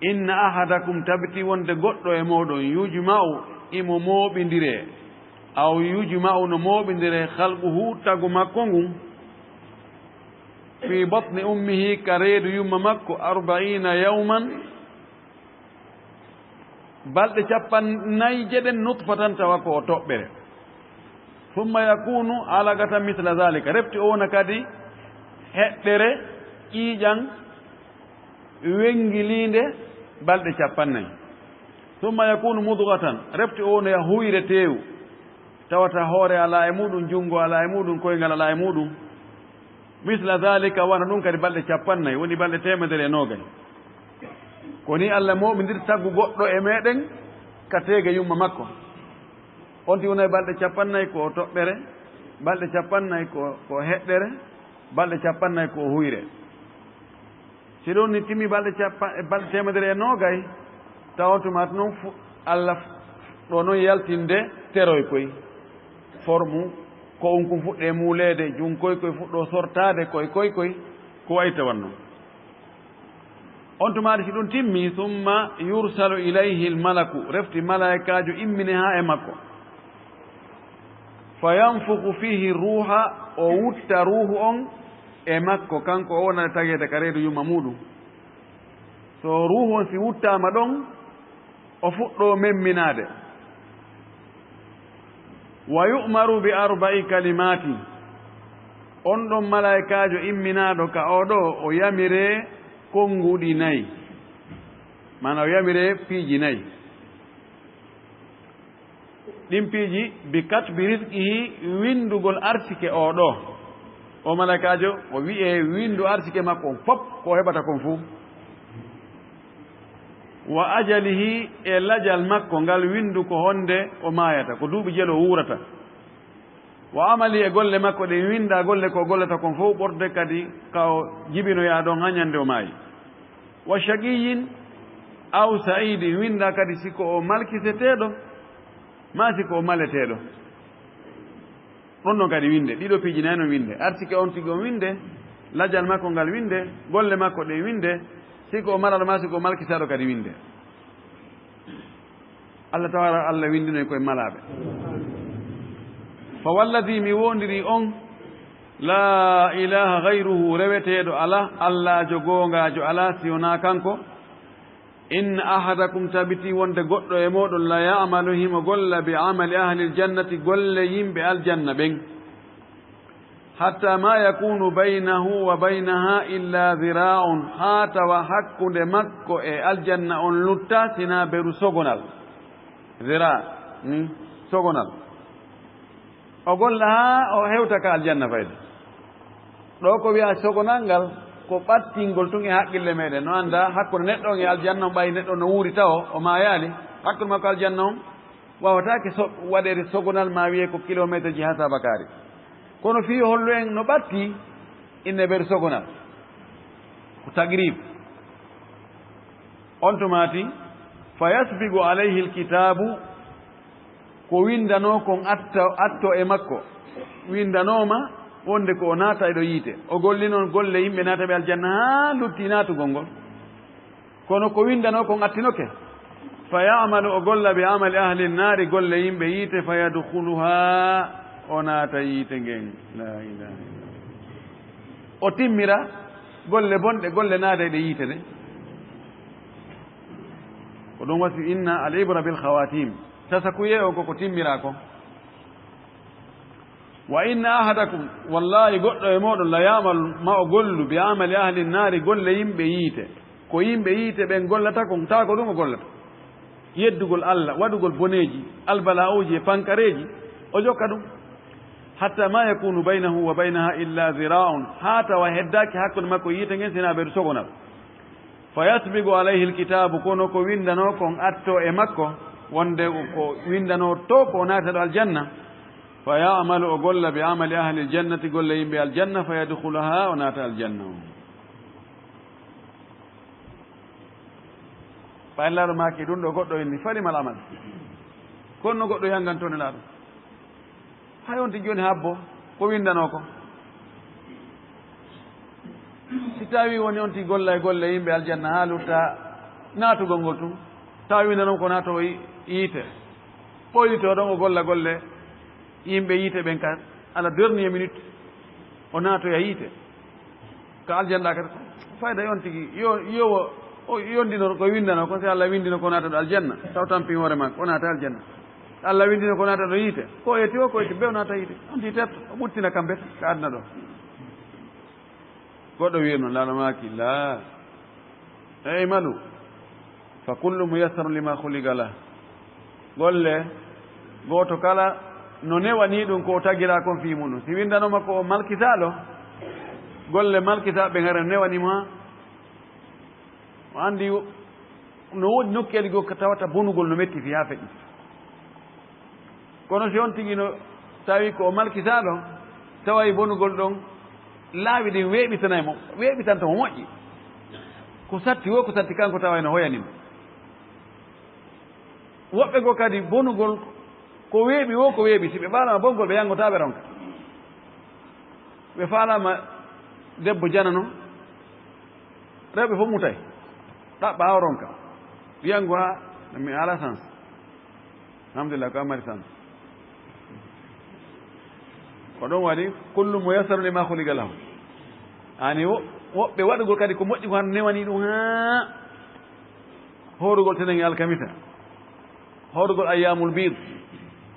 "Inna ahadakum", tabiti wonde goɗɗo e mooɗon, "yujma'u", imo mooɓindiree, aw "yujma'u", no mooɓindiree, "khalquhu", tagu makko ngun, "fi batni ummihi", ka reedu yumma makko, "arba'ina yawman", balɗe cappannayi jeɗen, "nutfatan", tawa ko o toɓɓere. "Thumma yakunu alaqatan mithla dhalika", refti o wona kadi heɗɗere ƴiiƴan wenngiliinde balɗe cappannayi. "Thumma yakunu mudghatan", refti o wonoya huyre teewu, tawata hoore alaa e muɗum, junngo alaa e muɗum, koyngal alaa e muɗum. "Mithla dhalika", wano ɗum kadi balɗe cappannayi, woni balɗe teemedere e noogay. Ko ni Allah mooɓindirta tagu goɗɗo e meɗen ka teege yumma makko. On ti wonay balɗe cappannayi ko toɓɓere, balɗe cappannayi ko, ko heɗɗere, balɗe cappannayi ko huyre. Si ɗum ni timmi balɗe cappa-, e balɗe teemedere e noogay, tawa on tuma noon fu-, Allah f-, ɗo noon yaltinde teroy koy. Formu, ko on kun fuɗɗe muuleede, junkoy koy fuɗɗo sortaade, koy, koy, koy, ko wayi tawanno. On tumaade si ɗum timmi, "summa yursalu ilayhi l-malaku", refti malaa'ikaajo immine haa e makko. "Fa yanfukhu fihi ruuha", o wutta ruuhu on e makko, kanko o wonata tageede ka reedu yumma muuɗum. So ruuhu on si wuttaama ɗon, o fuɗɗoo memminaade. "Wa yu'maru bi arba'i kalimatin", on ɗon malaa'ikaajo imminaaɗo ka oo ɗoo, o yamiree konnguɗi nayi. Maanaa o yamiree piiji nayi. Ɗin piiji, "bi katbi rizqihi", winndugol arsike oo ɗoo. O malaa'ikaajo, o wi'ee winndu arsike makko on fof, ko o heɓata kon fuu. "Wa ajalihi", e lajal makko ngal, winndu ko honde o maayata, ko duuɓi jelo o wuurata. "Wa amali", e golle makko ɗen, winnda golle ko o gollata kon fof, ɓurde kadi ka o jibinoyaa ɗon haa ñande o maayi. "Wa shaqiyyin aw sa'idin", winnda kadi si ko o malkiseteeɗo, maa si ko o maleteeɗo. Ɗon ɗon kadi winnde, ɗiɗo piiji nayi non winnde. Arsike on tigi on winnde, lajal makko ngal winnde, golle makko ɗen winnde, si ko o malaɗo maa si ko o malkisaaɗo kadi winnde. Allah tabaaraka Allah winndinoy koye malaaɓe. "Fa walladhi", mi woondiri on, "laa ilaaha ghayruhu", reweteeɗo alaa, Allaajo goongaajo alaa si wonaa kanko. "Inna ahadakum", tabiti wonde goɗɗo e mooɗon, "la ya'malu", himo golla, "bi amali ahlil jannati", golle yimɓe aljanna ɓen. "Hatta ma yakunu baynahu wa baynaha illa dhira'un", haa tawa hakkunde makko e aljanna on lutta, sinaa beru sogonal. Dhira, ni, sogonal. O golla haa o hewta ka aljanna fayde. Ɗo ko wi'a sogonal ngal, Ko ɓattingol tun e haqqille meɗen, no annda hakkunde neɗɗo on e aljanna on, ɓay neɗɗo no wuuri tawo, o maayaali, hakkunde makko aljanna on waawataake so-, waɗeede sogonal ma wiyee ko kilomeeterji haa Sabakaari. Kono fii hollu en no ɓatti, inne ɓeɗo sogonal. Ko tagrib. On tumaati, fa yasbiqu alayhi alkitaabu, ko winndanoo kon atto, atto e makko, winndanooma wonde ko o naata e ɗo yiite. O golli noon golle yimɓe naata ɓe aljanna haa lutti naatugol ngol. Kono ko winndanoo kon attinoke. Fa ya'malu, o golla bi amali ahli nnaari, golle yimɓe yiite, fa yadkhuluhaa, o naata yiite ngen. Laa ilaaha illallah. O timmira golle bonɗe, golle naata e ɗe yiite ɗe. Ko ɗum wasi inna al ibra bil khawatim. Tasakuyee on ko ko timmiraa kon. Wa inna ahadakum, wallaahi goɗɗo e mooɗon, la ya'malu, ma o gollu, bi amali ahli nnaari, golle yimɓe yiite. Ko yimɓe yiite ɓen gollata kon, taa ko ɗum o gollata. Yeddugol Alla, waɗugol boneeji, albala'uuji e pankareeji, o jokka ɗum. Hatta ma yakunu baynahu wa baynaha illa zira'un, haa tawa heddaaki hakkunde makko e yiite ngen sinaa ɓeɗo sogonal. Fa yasbiqu alayhi alkitaabu, kono ko winndanoo kon atto e makko, wonde ko winndanoo to ko o naata ɗo aljanna. Fa ya'malu, o golla bi amali ahli aljannati, golle yimɓe aljanna, fa yadkhulahaa, o naata aljanna on. Ɓay Nelaaɗo maaki ɗum ɗo goɗɗo inni, falimal amal? Kono no goɗɗo yanganto Nelaaɗo? Hay on tigi jooni habbo ko winndanoo ko. Si tawi woni on tigi golla e golle yimɓe aljanna haa lutta naatugol ngol tun, tawi winndanoo ko naato yi-, yiite. Ɓoylitoo ɗon o golla golle yimɓe yiite ɓen ka à la dernière minute o naatoya yiite. Ka aljanna kadi, fayda e on tigi, yo, yo o, o yondino ko winndano kon, si Allah winndino ko naata ɗo aljanna, taw tampi hoore makko, o naata aljanna. Allah winndino ko naata ɗo yiite, ko eti o, ko eti be o naata yiite. On tigi tefta, o ɓuttina kamɓe ka aduna ɗo. Goɗɗo wiye noon, Laalo maaki, laa. Eey, malu. Fa kullu muyassarun lima khuliqa lah. Golle, gooto kala no newanii ɗum ko o tagiraa kon fii muɗum. Si winndanooma ko o malkisaaɗo, golle malkisaaɓe ɓen hara newanii mo haa. O anndi no woodi nokkeeli goo ko tawata bonugol no metti fii haa feƴƴi. Kono si on tigi no tawi ko o malkisaaɗo, tawa e bonugol ɗon, laawi ɗin weeɓitanay mo, weeɓitanto mo moƴƴi. Ko satti woo, ko satti kanko tawa ene hoyani mo. Woɓɓe goo kadi bonugol ko weeɓi woo, ko weeɓi, si ɓe faalaama bongol, ɓe yanngotaa ɓe ronka. Ɓe faalaama debbo janano, rewɓe fof mutay, ɗaɓɓa haa o ronka. Wiyango haa mi ala sens. Alhamdulillah, ko a mari tan. Ko ɗum waɗi, kullu muyassarun lima khuliqa lahu. Ani wo-, woɓɓe waɗugol kadi ko moƴƴi ko hano newani ɗum haa hoorugol tenen e alkamisa, hoorugol ayyamul biid,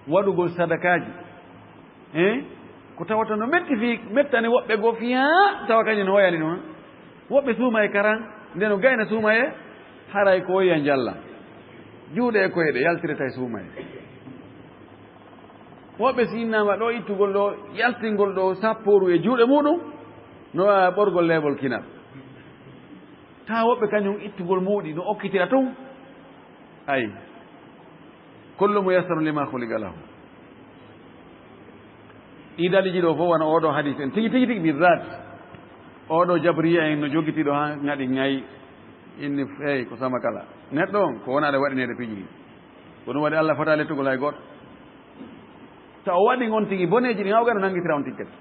waɗugol sadakaaji. Eh? Ko tawata no metti fii, mettani woɓɓe goo fii haa tawa kañum no hoyani ɗum, eh? Woɓɓe suuma e karan, nde no gayna suuma e, haray ko oya njalla. Juuɗe e koyɗe yaltirata e suuma e. Woɓɓe si innama ɗo ittugol ɗo, yaltingol ɗo sappooru e juuɗe muɗum, no waawa ɓorgol leeɓol kinal. Taa woɓɓe kañum ittugol muuɗi no okkitira tun. Ay. Kullu muyassarun lima khuliqa lahu. Ɗii daliiji ɗoo fof wano oo ɗoo hadis en tigi, tigi, tigi, bi zaat. Oo ɗoo jabriya en no jogiti ɗo haa ngaɗi ngay. Inni, eey, ko sama kala. Neɗɗo on, ko wonaade waɗineede piiji ɗi. Ko ɗum waɗi Allah fota lettugol hay gooto. Taw o waɗi on tigi boneeji ɗin, hawgano nanngitira on tigi kadi.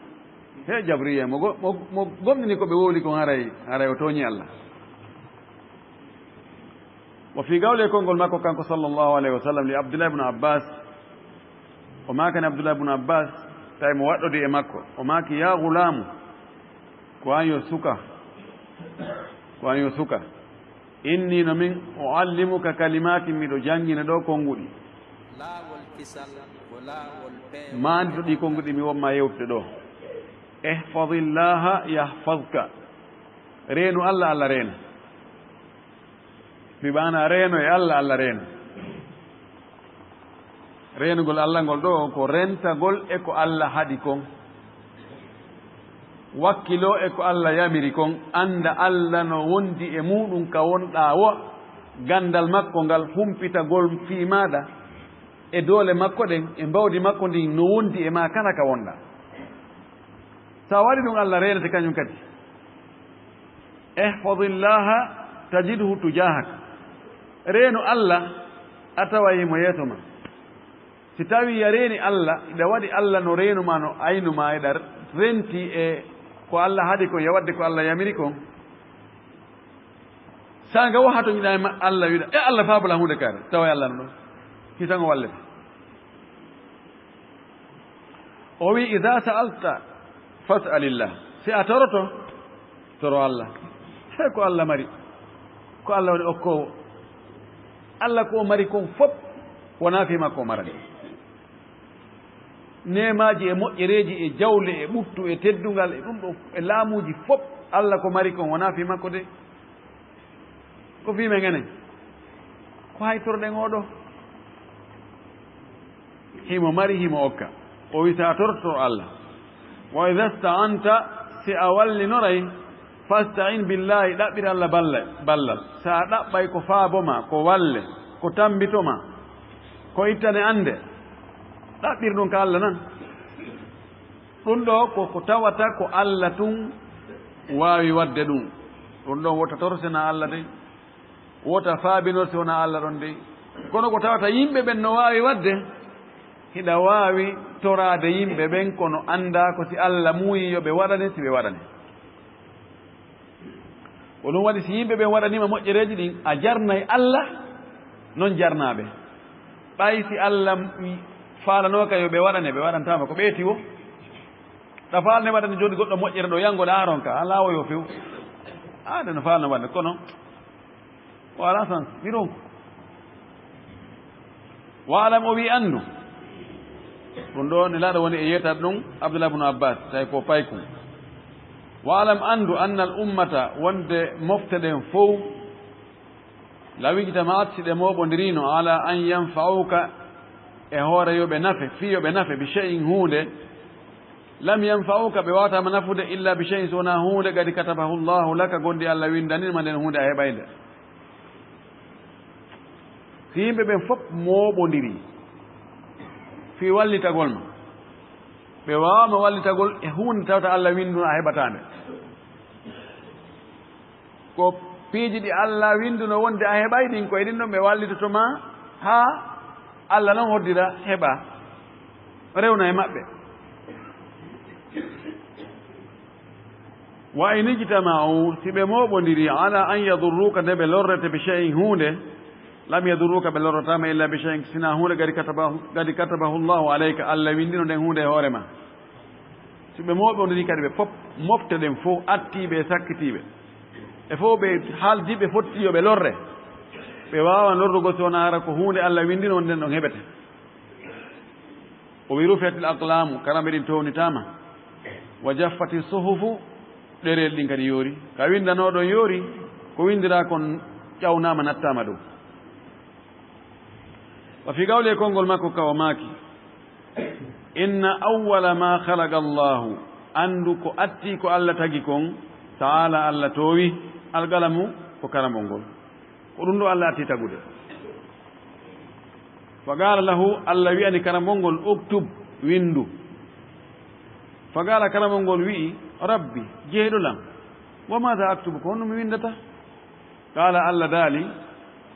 He jabriya, mo go-, mo, mo gomɗini ko ɓe wowli kon haray, haray o tooñi Allah. Wa fii gawle e konngol makko kanko sallallahu alayhi wa sallam li Abdullah ibn Abbas, o maakani Abdullah ibn Abbas, tawi mo waɗɗodi e makko, o maaki, "Ya gulaamu, ko an yo suka, ko an yo suka, inni no min uallimuka kalimatin, miɗo janngina ɗo konnguɗi." Laawol kisal ko laawol peewal. Maandito ɗi konnguɗi mi wonma yewtude ɗo. Ihfadillaha yahfadka. Reenu Allah, Allah reena. Bi maana reeno e Allah, Allah reena. Reenugol Allah ngol ɗo ko rentagol e ko Allah haɗi kon. Wakkiloo e ko Alla yamiri kon, annda Alla no wondi e muuɗum ka wonɗaa woo, ganndal makko ngal, humpitagol fii maaɗa, e doole makko ɗen, e mbawdi makko ndin, no wondi e maa kala ka wonɗaa. So a waɗii ɗum, Alla reenete kañum kadi. Ihfadillaha tajidhu tujahak. Reenu Alla, a taway himo yeeso maa. Si tawii a reenii Alla, hiɗa waɗi Alla no reenu maa, no aynu maa, hiɗa renti e ko Alla haɗi kon, e waɗde ko Alla yamiri kon. Saanga woo haa toñiɗaa e ma-, Alla, wiɗa, "E Alla, faabo lan huunde kaari." Tawa e Alla no ɗon. Hitan o wallete. O wi'i, "Idha sa'alta fas'alillah." Si a toroto, toro Alla. He ko Alla mari. Ko Alla woni okkoowo. Alla ko o mari kon fof, wonaa fii makko o marani. Neemaaji e moƴƴereeji e jawle e ɓuttu e teddungal e ɗum ɗo e laamuuji fof, Alla ko mari kon wonaa fii makko de. Ko fii men enen. Ko hay toroɗen oo ɗoo. Himo mari, himo okka. O wi'i, "Si a toroto, toro Alla." "Wa idha sta'anta," si a wallinoray, "fasta'in billahi," ɗaɓɓir Alla balla-, ballal. Si a ɗaɓɓay ko faabo maa, ko walle, ko tammbito maa, ko ittane annde, ɗaɓɓir ɗum ka Alla nan. Ɗum ɗoo ko ko tawata ko Alla tun waawi waɗde ɗum. Ɗum ɗoo wota toro si wonaa Alla de. Wota faabinor si wonaa Alla ɗon de. Kono ko tawata yimɓe ɓen no waawi waɗde, hiɗa waawi toraade yimɓe ɓen, kono anndaa ko si Alla muuyii yo ɓe waɗane, si ɓe waɗane. Ko ɗum waɗi, si yimɓe ɓen waɗaniima moƴƴereeji ɗin, a jarnay Alla, non jarnaa ɓe. Ɓay si Alla faalanooka yo ɓe waɗane, ɓe waɗantaama, ko ɓeeti woo. Ɗa faalne waɗande jooni goɗɗo moƴƴere ɗo, yanngo ɗa aron ka, alaa o yo few. A, nde no faalno waɗde, kono o alaa sans, mi ronku. Wa alam, o wi anndu. Ɗum ɗo Nelaaɗo woni e yeetaade ɗum Abdullah ibn Abbas, tawi ko paykun. Wa alam, anndu, anna al ummata, wonde mofte ɗen fow, law ijtama'at, si ɗe mooɓondirino, ala an yanfa'uka, e hoore yo ɓe nafe, fii yo ɓe nafe, bi shay'in, huunde, lam yanfa'uka, ɓe waawataama nafude, illa bi shay'in, so wonaa huunde, qad katabahu Allahu laka, gonɗi Alla winndaniima nden huunde a heɓay nde. Si yimɓe ɓen fof mooɓondirii fii wallitagol ma, ɓe waawaama wallitagol e huunde tawata Alla winnduno a heɓataa nde. Ko piiji ɗi Alla winnduno wonde a heɓay ɗin, ko e ɗin ɗon ɓe wallitoto ma haa Alla non hoddira heɓa, rewna e maɓɓe. Wa in ijtama'u, si ɓe mooɓondirii, ala an yadurruka, nde ɓe lorrete, bi shay'in, huunde, lam yadurruka, ɓe lorrataama, illa bi shay'in, sinaa huunde, qad kataba-, qad katabahu Allahu alayka, Alla winndino nden huunde e hoore ma. Si ɓe mooɓondirii kadi ɓe fof, mofte ɗen fof, attiiɓe e sakkitiiɓe, ɓe fof ɓe haaldi ɓe fotti yo ɓe lorre, ɓe waawan lorrugol si wonaa hara ko huunde Alla winndino wonde nden ɗon heɓete. O wi, rufi'atil aqlaamu, karambe ɗin townitaama, wa jaffati suhufu, ɗereeli ɗin kadi yoori. Ka winndanoo ɗon yoori, ko winndiraa kon ƴawnaama, nattaama dow. Wa fii qawli, e konngol makko ka o maaki, inna awwala ma khalaqa Allahu, anndu ko attii ko Alla tagi kon, ta'ala, Alla toowi, al qalamu, ko karambol ngol. Ko ɗum ɗo Alla attii tagude. Fa qala lahu, Alla wi'ani karambol ngol, uktub, winndu. Fa qala, karambol ngol wi'i, rabbi, jeyɗo lan, wa maada aktubu, ko honno mi winndata? Qala, Alla daali,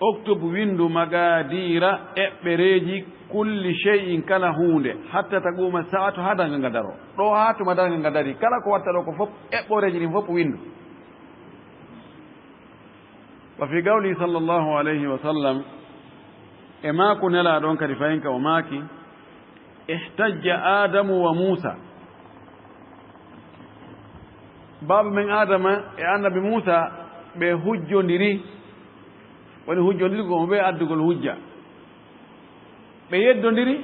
uktub, winndu, maqaadiira, eɓɓereeji, kulli shay'in, kala huunde, hatta taquuma saa'atu, haa darngal ngal daroo. Ɗo haa tuma darngal ngal darii, kala ko watta ɗo ko fof, eɓɓoreeji ɗin fof winndu. Wa fii qawlihi sallallahu alayhi wa sallam, e maaku Nelaaɗo on kadi fahin ka o maaki, ihtajja Aadamu wa Muusa. Baaba men Aadama e Annabi Muusa ɓe hujjondiri, woni hujjondiri ko mo ɓe addugol hujja. Ɓe yeddondiri,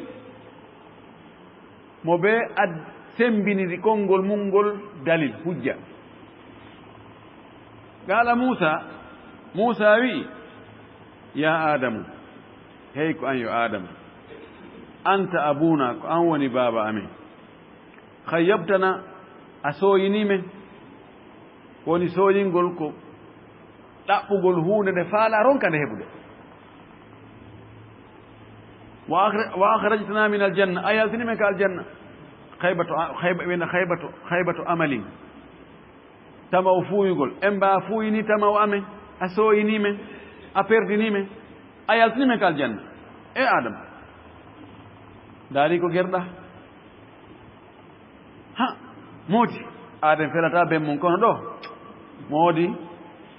mo ɓe ad-, semmbiniri konngol mum ngol dalil, hujja. Qala Muusa, Muusa wi'i, ya Aadamu, hey ko an yo Aadama, anta abuuna, ko an woni baaba amen. Khayyabtana, A sooyinii men. Woni sooyingol ko ɗaɓɓugol huunde nde faalaa ronka nde heɓude. "Wa akhra-, wa akhrajtana min aljanna", a yaltini men ka aljanna. Khaybatu a-, khayba-, wiyna khaybatu, khaybatu amalin. Tamaw fuuyugol. En mbaa fuuyini tamaw amen? A sooyini men, a perdini men, a yaltini men ka aljanna. E Adama. Daari ko gerɗa. Ha, moodi. Aden felata ben mum, kono ɗo, moodi,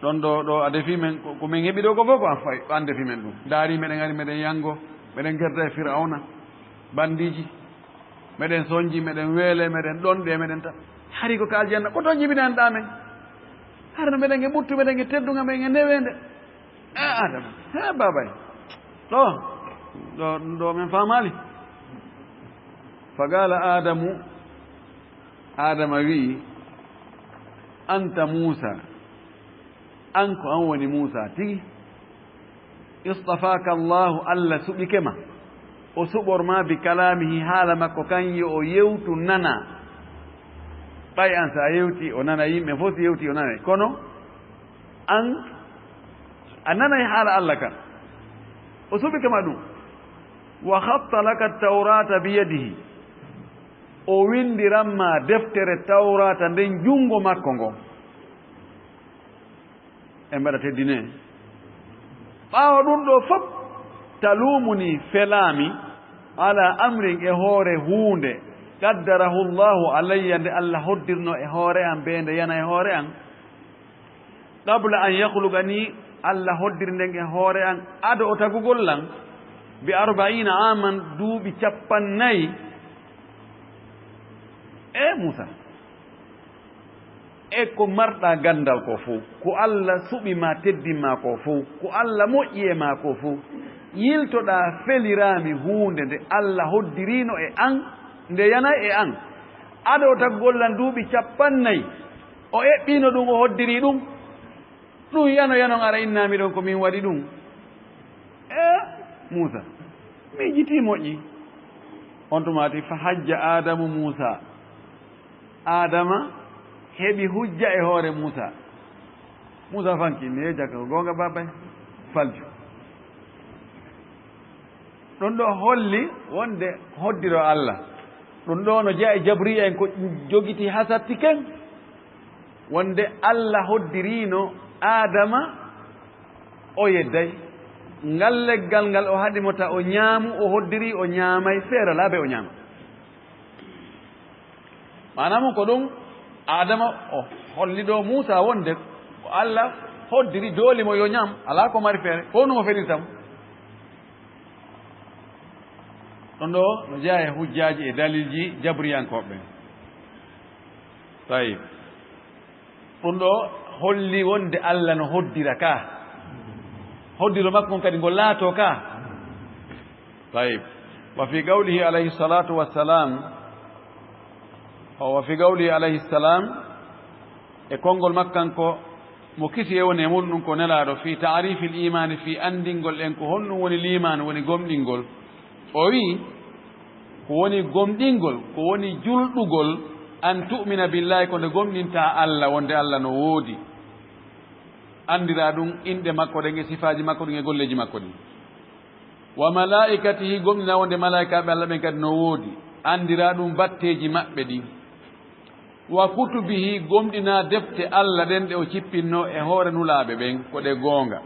ɗon ɗo, ɗo a defi men, ko, ko men heɓi ɗo ko fof ko an fay, ko an defi men ɗum. Daari meɗen ari, meɗen yango, meɗen gerda e Firawna, bandiji, meɗen sonji, meɗen weele, meɗen ɗon ɗe, meɗen ta. Hari ko ka aljanna, ko toon jibinanɗa men? Harno meɗen e ɓuttu, meɗen e teddunga, meɗen e newende. E Adama, he babay. Ɗo, ɗo, ɗo men faamaali. Faqala Adamu, Adama wi'i, "Anta Muusa, an ko an woni Muusa tigi. Istafaka Allahu, Allah suɓike ma. O suɓor ma bi kalamihi, haala makko kan yo o yewtu nana. Ɓay an sa yewti o nana, yimɓe fof si yewti o nana. Kono an a nanay haala Allah kan. O suɓike ma ɗum. Wa khatta laka tawrata bi yadihi. O windiran ma deftere Tawrata nden junngo makko ngon." En mbaɗa teddine. Ɓaawo ɗum ɗo fof, talumuni, felaami, ala amrin, e hoore huunde, qaddarahu Allahu alayya, nde Allah hoddirno e hoore am, be nde yana e hoore am. Qabla an yakhluqa ni, Allah hoddiri nden e hoore am, ado o tagugol lan, bi arba'ina aman, duuɓi cappannayi. E Muusa, e ko marɗa ganndal ko fof, ko Allah suɓi ma, teddin ma ko fof, ko Allah moƴƴi e ma ko fof, yiltoɗa feliraami huunde nde Allah hoddirino e an, nde yanay e an. Ado o taggol lan duuɓi cappannayi, o eɓɓino ɗum, o hoddiri ɗum. Ɗum yano yanon ara innami ɗon ko min waɗi ɗum. E Muusa, miijiti moƴƴi. On tuma ati, fa hajja Adamu Muusa. Adama heɓi hujja e hoore Muusa. Muusa fanki, mi yejjaka ko goonga, babay. Falju. Ɗum ɗo holli wonde hoddiro Allah. Ɗum ɗo no jeya e jabriya en ko jogiti hasatti ken. Wonde Allah hoddirino Adama, o yedday. Ngal leggal ngal o haɗi mo ta o ñaamu, o hoddiri o ñaamay, feere laabe o ñaama. Maanaam ko ɗum Adama o holli ɗo Muusa wonde ko Allah hoddiri dooli mo yo ñaam, alaa ko mari feere, ko no o felirta mo. Ɗum ɗo no jeyaa e hujjaaji e dalilji jabriyankooɓe ɓen. Tayib. Ɗum ɗo holli wonde Allah no hoddira ka. Hoddiro makko on kadi ngo laato ka. Tayib. Wa fi qawlihi alayhi salatu wassalam, wa fi qawlihi alayhi salam, e konngol makko kanko mo kisi e woni e muɗum ɗum ko nelaaɗo, fi ta'rifil imani, fi anndingol en ko honɗum woni liimaanu, woni gomɗingol. O wi'i, ko woni gomɗingol, ko woni julɗugol, an tu'mina billahi, ko nde gomɗinta Allah, wonde Allah no woodi. Anndira ɗum inɗe makko ɗen e sifaaji makko ɗin e golleeji makko ɗin. Wa malaikatihi, gomɗina wonde malaikaaɓe Allah ɓen kadi no woodi. Anndira ɗum batteeji maɓɓe ɗin. Wa kutubihi, gomɗina defte Allah ɗen ɗe o cippinno e hoore nulaaɓe ɓen, ko ɗe goonga.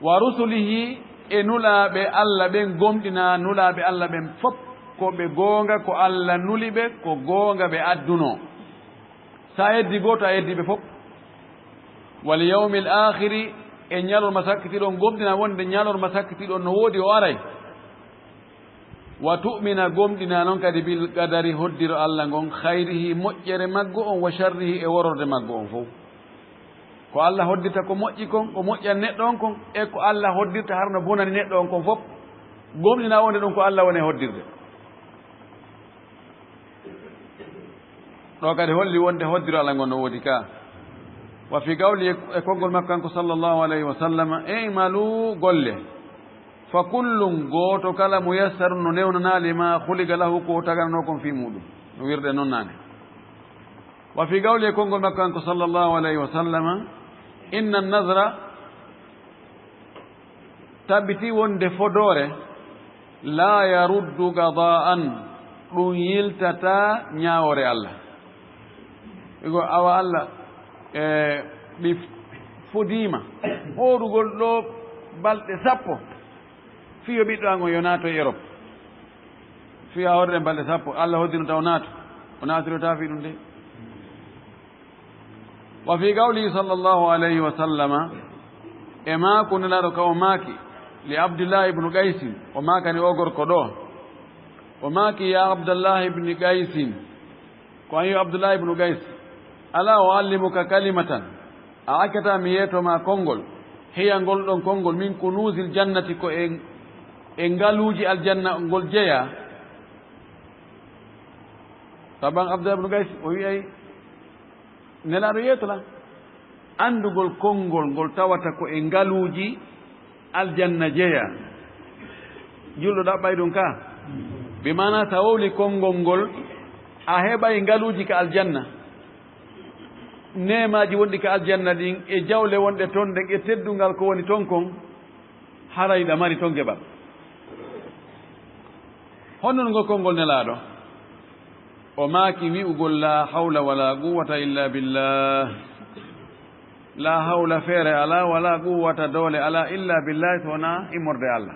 Wa rusulihi, e nulaaɓe Allah ɓen, gomɗina nulaaɓe Allah ɓen fof, ko ɓe goonga, ko Allah nuli ɓe, ko goonga ɓe adduno. Sa yeddi gooto, a yeddi ɓe fof. Wal yawmil aakhiri, e ñalorma sakkitiiɗo on, gomɗina wonde ñalorma sakkitiiɗo on no woodi, o aray. Wa tu'mina, gomɗina non kadi, bil qadari, hoddiro Allah ngon, khayrihi, moƴƴere maggo on, wa sharrihi, e wororde maggo on fof. Ko Allah hoddirta ko moƴƴi kon, ko moƴƴani neɗɗo on kon, e ko Allah hoddirta harno bonani neɗɗo on kon fof. Gomɗina wonde ɗum ko Allah woni e hoddirde. Ɗo kadi holli wonde hoddiro Allah ngon no woodi ka. Wa fi qawli, e konngol makko kanko sallallahu alayhi wa sallam, "I'malu, golle. Fa kullun, gooto kala, muyassarun, no newnanaa, lima khuliqa lahu, ko tagananoo kon fii muɗum." No wirde non naane. Wa fi qawli, e konngol makko kanko sallallahu alayhi wa sallama, inna nadra, tabiti wonde fodoore, la yaruddu qada'an, ɗum yiltata ñaawoore Allah. Igo awa Allah, e, mi fodiima hoorugol ɗo balɗe sappo, fiyo ɓiɗɗo an on yo naato e Europe. Fiyo a hoore ɗen balɗe sappo, Allah hoddino taw naato, o naatiro ta fi ɗum de. Wa fi qawlihi sallallahu alayhi wa sallama, e maaku Nelaaɗo ka o maaki, li Abdullahi ibnu Qaysin, o maakani o gorko ɗo, o maaki, ya Abdullahi ibni Qaysin, ko an yo Abdullahi ibnu Qays, ala uallimuka kalimatan, a accata mi yeeto ma konngol, hiya ngol ɗon konngol, min kunuzil jannati, ko e, e ngaluuji aljanna ngol jeyaa. Taban Abdullahi ibnu Qays o wi'ay, Nelaaɗo yeeto lan. Anndugol konngol ngol tawata ko e ngaluuji aljanna jeyaa. Julɗo ɗaɓɓay ɗum ka. Bi maana, sa wowli konngol ngol, a heɓay ngaluuji ka aljanna. Neemaaji wonɗi ka aljanna ɗin, e jawle wonɗe ton ɗen, e teddungal ko woni ton kon, haray ɗa mari ton geɓal. Honno ngol konngol Nelaaɗo? O maaki wi'ugol, "La hawla wala quwwata illa billah." La hawla, feere alaa, wala quwwata, doole alaa, illa billahi, so wonaa immorde Allah.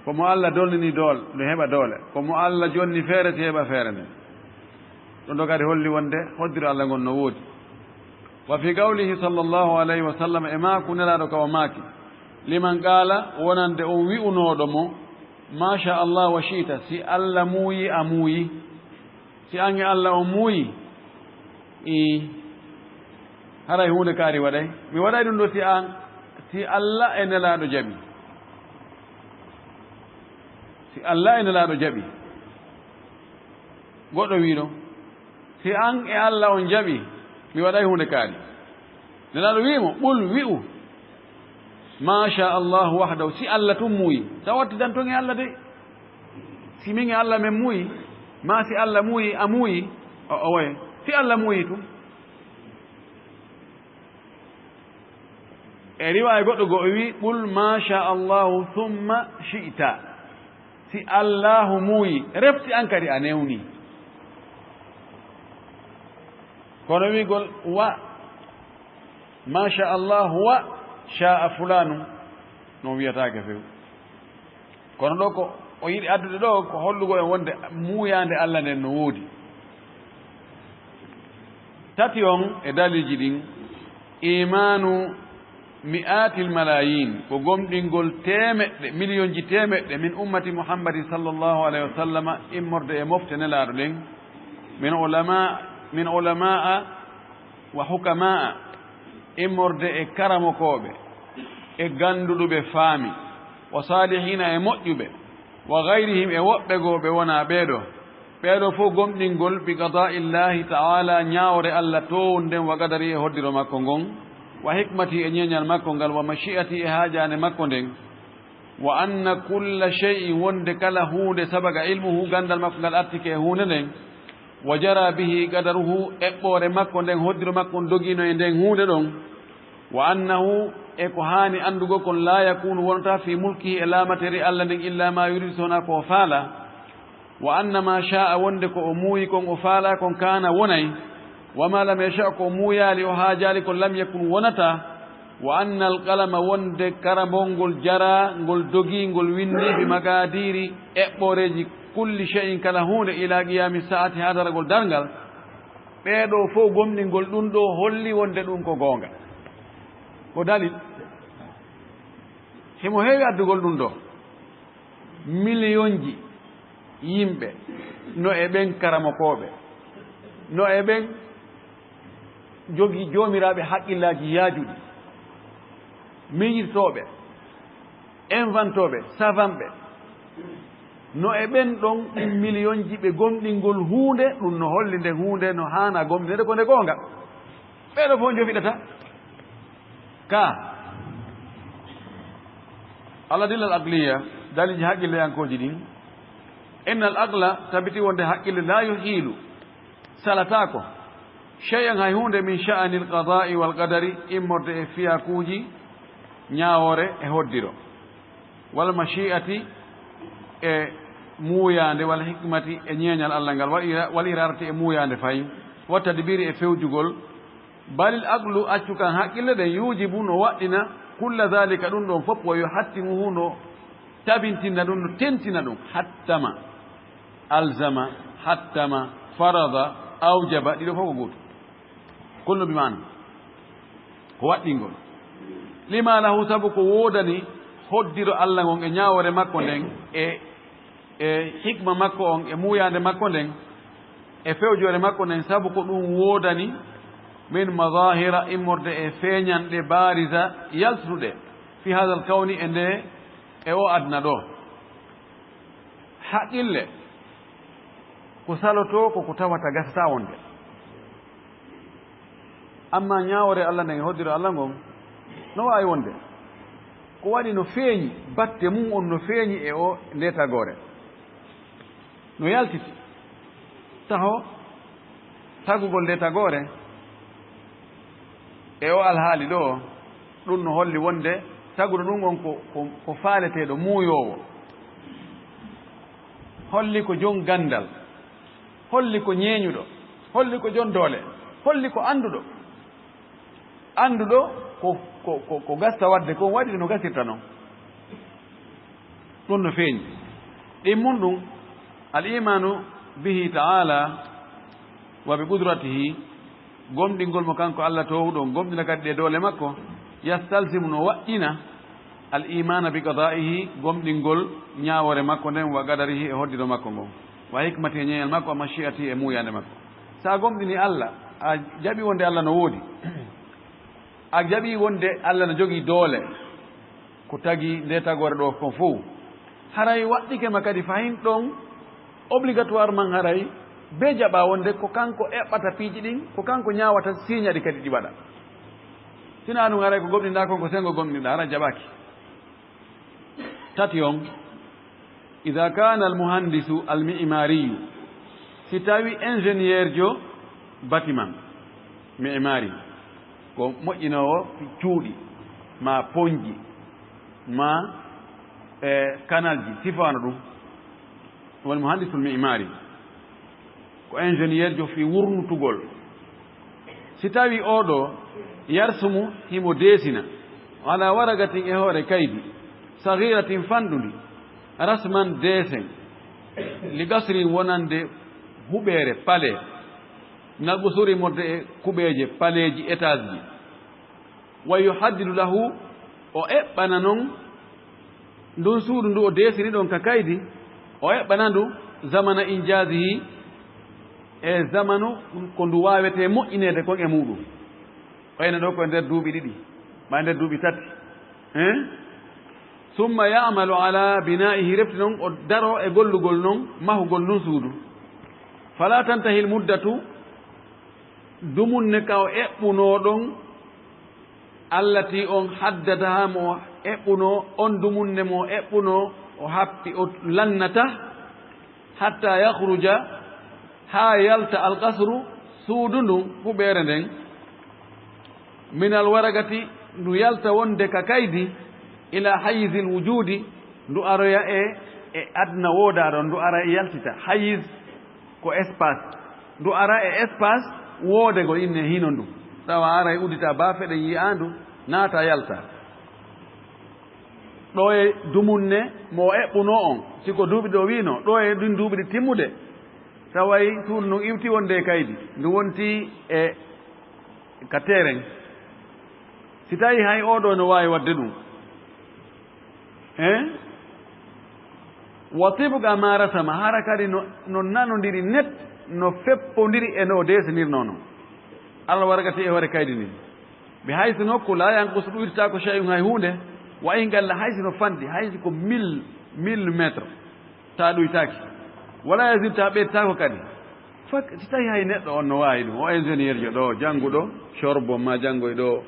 Ko mo Allah dolnini doole, no heɓa doole. Ko mo Allah jonni feere, si heɓa feere nden. Ɗum ɗo kadi holli wonde hoddiro Allah ngon no woodi. Wa fi qawlihi sallallahu alayhi wa sallam, e maaku Nelaaɗo ka o maaki, liman qaala, wonande on wi'unooɗo mo, "Ma sha Allah wa shi'ta," si Allah muuyi, a muuyi. Si an e Allah on muuyi, i, haray huunde kaari waɗay. Mi waɗay ɗum ɗo si an, si Allah e Nelaaɗo jaɓi. Si Allah e Nelaaɗo jaɓi. Goɗɗo wi'i ɗon, si an e Allah on jaɓi, mi waɗay huunde kaari. Nelaaɗo wi'i mo, "Qul," wi'u, "Ma sha Allahu wahdahu," si Allah tun muuyi. Sa watti dan ton e Allah de. Si min e Allah men muuyi, ma si Allah muuyi, a muuyi, o, o waye. Si Allah muuyi tun. E riwaaya goɗɗo goo o wi'i, "Qul ma sha Allahu thumma shi'ta." Si Allahu muuyi, refti an kadi a newni. Kono wi'ugol wa, "Ma sha Allahu wa sha'a fulanu," non wiyataake few. Kono ɗo ko o yiɗi addude ɗo ko hollugol en wonde muuyaande Allah nden no woodi. Tati on e daliiji ɗin, imaanu mi'atil malaayiin, ko gomɗingol teemeɗɗe, miliyonji teemeɗɗe, min ummati Muhammadin sallallahu alayhi wa sallama, immorde e mofte Nelaaɗo ɗen, min ulama, min ulamaa wa hukamaa, immorde e karamokooɓe, e gannduɗuɓe faami, wa saalihiina, e moƴƴuɓe, wa gayrihim, e woɓɓe goo ɓe wonaa ɓee ɗoo. Ɓee ɗoo fof gomɗingol bi qadaa'illahi ta'ala, ñaawre Allah toowunde nden, wa qadari, e hoddiro makko ngon, wa hikmati, e ñeeñal makko ngal, wa mashi'ati, e haajaande makko nden, wa anna kulla shay'in, wonde kala huunde, sabaqa ilmuhu, ganndal makko ngal artike e huunde nden, wa jara bihi qadaruhu, eɓɓoore makko nden, hoddiro makko on dogiino e nden huunde ɗon, wa annahu, e ko haani anndugol kon, laa yakuunu, wonata, fii mulkihi, e laamateeri Allah nden, illaa maa yuriidu, so wonaa ko o faalaa, wa anna maa shaa'a, wonde ko o muuyi kon, o faalaa kon, kaana, wonay, wa maa lam yasha', ko o muuyaali, o haajaali kon, lam yakun, wonataa, wa anna al-qalama, wonde karambol ngol jaraa, ngol dogii, ngol winndii, bi maqaadiiri, eɓɓooreeji, kulli shay'in, kala huunde, ilaa qiyaami saa'ati, haa daragol darngal. Ɓee ɗoo fof gomɗingol ɗum ɗoo holli wonde ɗum ko goonga. Ko dalil. Himo heewi addugol ɗum ɗoo. Miliyonji yimɓe, no e ɓen karamokooɓe, no e ɓen jogii joomiraaɓe haqqillaaji yaajuɗi, miijitooɓe, inventooɓe, savantɓe, no e ɓen ɗon ɗin miliyonji ɓe gomɗingol huunde, ɗum no holli nde huunde no haana gomɗineede ko nde goonga. Ɓee ɗoo fof njofiɗata. Ka al-adilla al-aqliya, daliiji haqqilleyankooji ɗin, inna al-aqla, tabiti wonde haqqille, la yuhilu, salataako, Shay'an, hay huunde, min sha'anil qadaa'i wal qadari, immorde e fiyakuuji, ñaawoore e hoddiro, wal mashi'ati, e muuyaande, wal hikmati, e ñeeñal Allah ngal, wal ira-, wal iradati, e muuyaande fay, wa tadbiri, e fewjugol, balil aqlu, accu kan haqqille ɗen, yujibu, no waɗɗina, kulla dhalika, ɗum ɗon fof, wa yuhattimuhu, no tabintina ɗum, no tentina ɗum, hattama, alzama, hattama, farada, awjaba, ɗiɗo fof ko gootum. Kullu bi maana. Ko waɗɗingol. Lima lahu, sabu ko woodani hoddiro Allah ngon e ñaawoore makko nden, e, e hikma makko on, e muuyaande makko nden, e fewjoore makko nden, sabu ko ɗum woodani min mazahira, immorde e feeñanɗe, bariza, yaltuɗe, fi hadal kawni, e nde, e o aduna ɗo. Haqqille ko salotoo, ko ko tawata gasata wonde. Amma ñaawoore Allah nden e hoddiro Allah ngon, no waawi wonde. Ko waɗi no feeñi, batte mum on no feeñi e o nde tagoore. No yaltiti taho tagugol nde tagoore. E o alhaali ɗo, ɗum no holli wonde taguɗo ɗum on ko, ko, ko faaleteeɗo, muuyoowo. Holli ko jon ganndal, holli ko ñeeñuɗo, holli ko jon doole, holli ko annduɗo. Annduɗo ko, ko, ko, ko gasta waɗde, ko waɗi no gasirta noon. Ɗum no feeñi. Ɗimmun ɗum, al imaanu bihi ta'ala wa bi qudratihi, gomɗingol mo kanko Allah toowuɗo on, gomɗina kadi ɗe doole makko, yastalzimu, no waɗɗina, al imaana bi qadaa'ihi, gomɗingol ñaawoore makko nden, wa qadarihi, e hoddiro makko ngon, wa hikmatihi, e ñeeñal makko, wa mashi'atihi, e muuyaande makko. So a gomɗini Allah, a jaɓi wonde Allah no woodi, a jaɓi wonde Allah no jogii doole, ko tagi nde tagoore ɗo kon fof, haray waɗɗike ma kadi fahin ɗon, obligatoirement haray be jaɓa wonde ko kanko eɓɓata piiji ɗin, ko kanko ñaawata siiña ɗi kadi ɗi waɗa. Sinaa ɗum haray ko gomɗinɗaa kon ko senngo gomɗinɗaa, haray jaɓaaki. Tati on, ida kana al muhandisu al mi'mariyu, si tawi ingénieur jo bâtiment, mi'mari, ko moƴƴinoowo cuuɗi, ma ponji, ma, e, kanalji, sifaano ɗum, woni muhandisul mi'mari. Ko ingénieur jo fii wurnutugol. Si tawi oo ɗoo yarsumu, himo deesina, ala waragatin, e hoore kaydi, saghiratin, fanɗundi, rasman, deesen, li qasrin, wonande huɓeere, palais, minal qusuri, wonde e kuɓeeje, paleeji, étageji. Wa yuhaddidu lahu, o eɓɓana non ndun suudu ndu o deesini ɗon ka kaydi, o eɓɓana ndu zamana injazihi, e zamanu ko ndu waawetee moƴƴineede kon e muuɗum. Ɓayno ɗoo ko e nder duuɓi ɗiɗi, maa e nder duuɓi tati. Hein? Summa ya'malu ala bina'ihi, refti non o daroo e gollugol non mahugol ndun suudu. Fala tantahil muddatu, dumunne ka o eɓɓunoo ɗon, allati on haddadaha, mo eɓɓunoo, on dumunne mo eɓɓunoo, o happi, o lannata, hatta yakhruja, haa yalta, alqasru, suudu ndun, huɓeere nden, minal waragati, ndu yalta wonde ka kaydi, ila hayizil wujudi, ndu aroya e, e aduna woodaa ɗon, ndu ara e yaltita. Hayiz ko espace. Ndu ara e espace woodego inne hino ndu. Tawa ara e uddita baafe ɗen yi'aandu, naata yalta. Ɗo e dumunne mo o eɓɓunoo on, si ko duuɓi ɗo wiino, ɗo e ɗin duuɓi ɗi timmude, taway suudu ndun iwti wonde e kaydi, ndu wonti e ka terrain. Si tawi hay oo ɗoo no waawi waɗde ɗum, hein? Wa tibqa ma rasama, hara kadi no, no nanondiri net, no feppondiri e no o deesinirnoo non. Allah waragati e hoore kaydi ndin. Bi haysu nokku, la yanqusu, ɗuytataako, shay'un, hay huunde, wa in qalla, hay si no fanɗi, hay si ko mille, mille mètres, ta ɗuytaaki. Wala yazid, ta ɓeytaako kadi. Fak, si tawi hay neɗɗo on no waawi ɗum, o ingénieur jo ɗo, jannguɗo Sorbonne, ma janngoy ɗo,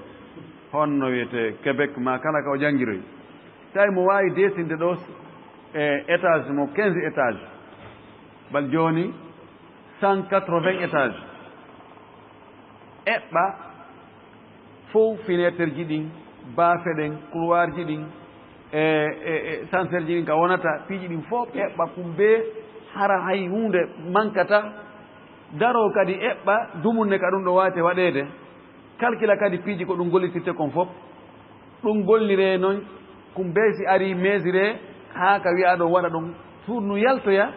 honno wiyetee, Québec, ma kala ka o janngiroy. Tawi mo waawi deesinde ɗo, e étage mo quinze étage, bal jooni cent quatre-vingts étage. Eɓɓa fof, fenêtre ji ɗin, baafe ɗen, couloir ji ɗin, e, e, e sanseer ji ɗin ka wonata, piiji ɗin fof eɓɓa, kum bee hara hay huunde mankata. Daroo kadi eɓɓa dumunne ka ɗum ɗo waawete waɗeede. Kalkila kadi piiji ko ɗum gollitirte kon fof. Ɗum golliree noon, kum bee si arii meesiree haa ka wiyaa ɗo waɗa ɗum, suudu ndu yaltoya,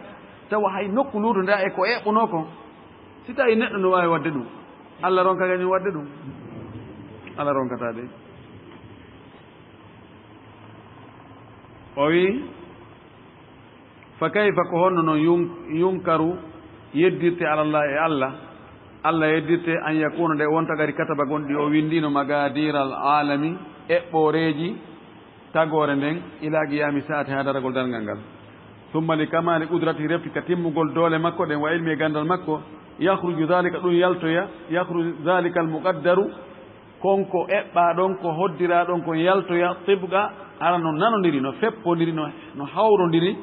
tawa hay nokku luutondiraa e ko eɓɓunoo kon. Si tawii neɗɗo no waawi waɗde ɗum, Allah ronka kañum waɗde ɗum? Allah ronkataa de. O wi'i, "Fa kayfa, ko honno non yun-, yunkaru, yeddirte, ala Allah, e Allah? Allah yeddirte, an yakuna, nde wonta kadi, kataba, gonɗi o winndino, maqadiral alami, eɓɓooreeji tagoore nden, ila qiyami saati, haa daragol darngal ngal. Summa li kamali qudrati, refti ka timmugol doole makko ɗen, wa ilmi, e ganndal makko, yakhruju dhalika, ɗum yaltoya, yakhruju dhalika al muqaddaru, kon ko eɓɓaa ɗon, ko hoddiraa ɗon kon yaltoya, tibqa, hara no nanondiri, no feppondiri, no, no hawrondiri,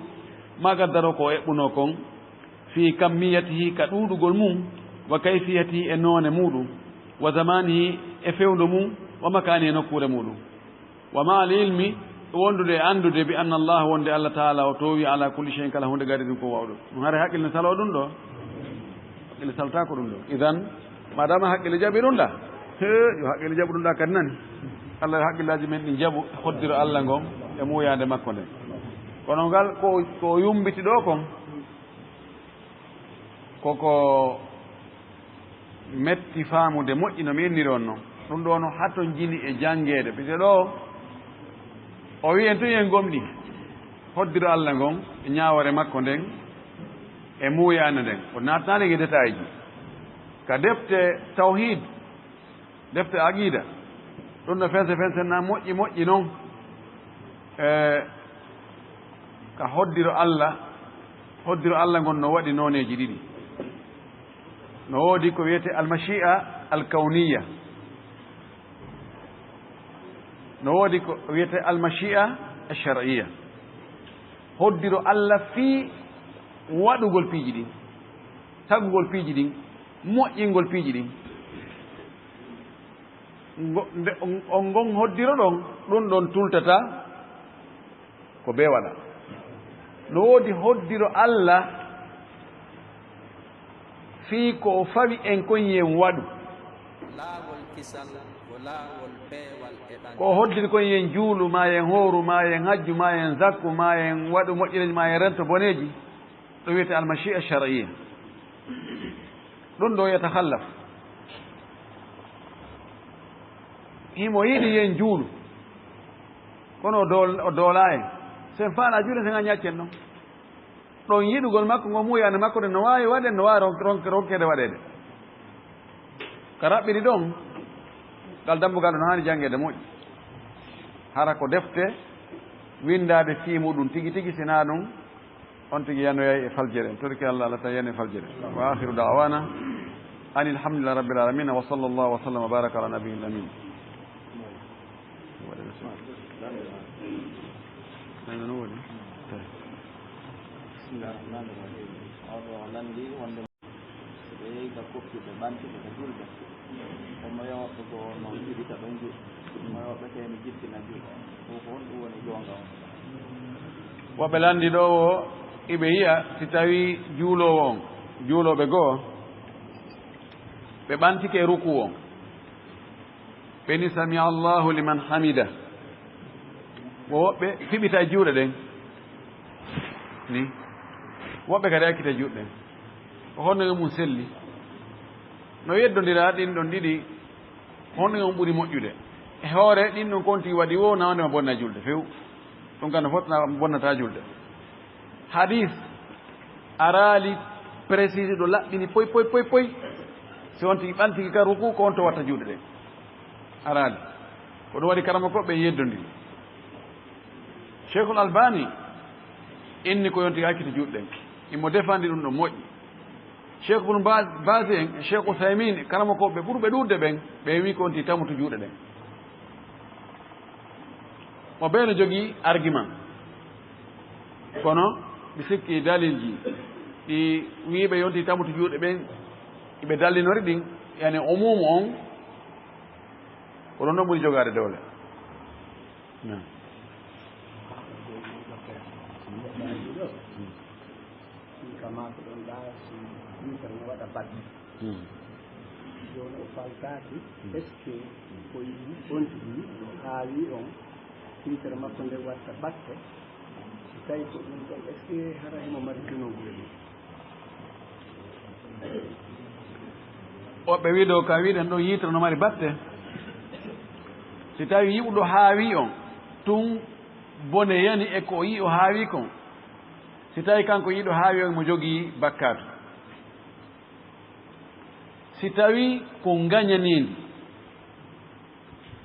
ma qaddaro, ko eɓɓunoo kon, fi kammiyatihi, ka ɗuuɗugol mum, wa kayfiyatihi, e noone muuɗum, wa zamanihi, e fewndo mum, wa makani, e nokkuure muuɗum." Wa ma al ilmi, wondude e anndude, bi anna Allah, wonde Allah taala o toowi, ala kulli shay'in, kala huunde, qadirin, ko waawɗo. Ɗum hare haqqille ne saloo ɗum ɗo? Haqqille saltaako ɗum ɗo. Idan, madama haqqille jaɓi ɗum ɗa, he, yo haqqille jaɓu ɗum ɗa kadi nani. Allah yo haqqillaaji men ɗin jaɓu hoddiro Allah ngon e muuyaande makko nden. Kono ngal ko, ko o yumbiti ɗo kon, koko metti faamude moƴƴi no mi inniri on non. Ɗum ɗo no hatonjini e janngeede. Pise ɗo o wi'en tun en gomɗi hoddiro Allah ngon e ñaawoore makko nden e muuyaande nden. O naatnaali e détail ji. Ka defte tawhid, defte aqida, ɗum no fense fense na moƴƴi moƴƴi non. E ka hoddiro Allah, hoddiro Allah ngon no waɗi nooneeji ɗiɗi. No woodi ko wiyetee almashi'a alkawniya. No woodi ko wiyetee almashi'a alshar'iyya. Hoddiro Allah fii waɗugol piiji ɗin, tagugol piiji ɗin, moƴƴingol piiji ɗin. Ngo-, nde on, on ngon hoddiro ɗon, ɗum ɗon tultata ko bee waɗa. No woodi hoddiro Allah fii ko o fawi en kon yen waɗu. Laawol kisal ko laawol peewal e ɓange. Ko o hoddiri kon yen juulu, ma yen hooru, ma yen hajju, ma yen zakku, ma yen waɗu moƴƴereeji, ma yen rento boneeji. Ɗum wiyetee almashi'a shar'iyya. Ɗum ɗo yatakhallaf. Himo yiɗi yen juulu. Kono o dool-, o doolaa en. Sen faalaa juulde, sen a ñaccen non. Ɗon yiɗugol makko ngon, muuyaande makko ɗen no waawi waɗen, no waawi ronk-, ronk-, ronkeede waɗeede. Ka raɓɓiɗi ɗon, ngal dambugal no haani janngeede moƴƴi. Hara ko defte winndaade fii muɗum tigi tigi, sinaa ɗum on tigi yanoyay e faljere. En torike Allah, Allah tan yani e faljere. Wa akhiru da'wana anil hamdulillahi rabbil alamin. Wa sallallahu wa sallam wa baraka ala nabiyyil amin. Aywa, no woni? Bismillahir rahmanir rahim. Oɗo lanndi wonde so ɓe yehi ka koppi, ɓe ɓanti ɓe ka julde. Kono woɓɓe ko no jiɗita ɓen juɗe. Kono woɓɓe kay no jippina juɗe. Ko ko honɗum woni goonga on? Woɓɓe lanndi ɗo o, iɓe yi'a si tawi juuloowo on, juulooɓe goo, ɓe ɓantike e rukuu on. Ɓe ni, "Sami Allahu liman hamida." Wo woɓɓe fiɓita juuɗe ɗen. Ni. Woɓɓe kadi accita juuɗe ɗen. Ko honno e mum selli? No yeddondira ɗin ɗon ɗiɗi, honno e mum ɓuri moƴƴude? E hoore ɗin ɗon konti waɗi wo, na wonde ma bonna julde few. Ɗum kam no fotna bonnata julde. Hadis araali précisé ɗo laɓɓini poy, poy, poy, poy. Si on tigi ɓantiki ka ruku, ko on to watta juuɗe ɗen. Araali. Ko ɗum waɗi karama ko ɓe yeddondiri. Cheikhul Albani inni ko yonti accita juuɗe ɗen. Imo defandi ɗum ɗo moƴƴi. Cheikh Ibn Baz, Baz en, Cheikh Uthaymin, karama ko ɓe ɓurɓe ɗuuɗde ɓen, ɓe wi ko on tigi tamutu juuɗe ɗen. Mo ɓe no jogii argument. Kono mi sikki dalilji ɗi wiiɓe yonti tamutu juuɗe ɓen, ɓe dallinori ɗin, Yani, umumu on, ko ɗon ɗon ɓuri jogaade doole. Naam. Ɗum ka maako ɗon ɗaa, si yimɓe no waɗa batte. Hmm. Jooni o faltaaki, hmm, est-ce que ko yi-, on tigi no haawi on, tiitere makko nde watta batte? Si tawi ko ɗum ɗon, est-ce que hara himo mari junoo goɗɗum? Woɓɓe wii ɗo ka wiɗen ɗo yitere no mari batte. Si tawi yi'uɗo haawi on, tun bone yani e ko o yi'i o haawi kon. Si tawi kanko yi'uɗo haawi on mo jogii bakkaatu. Si tawi ko ngañaniindi,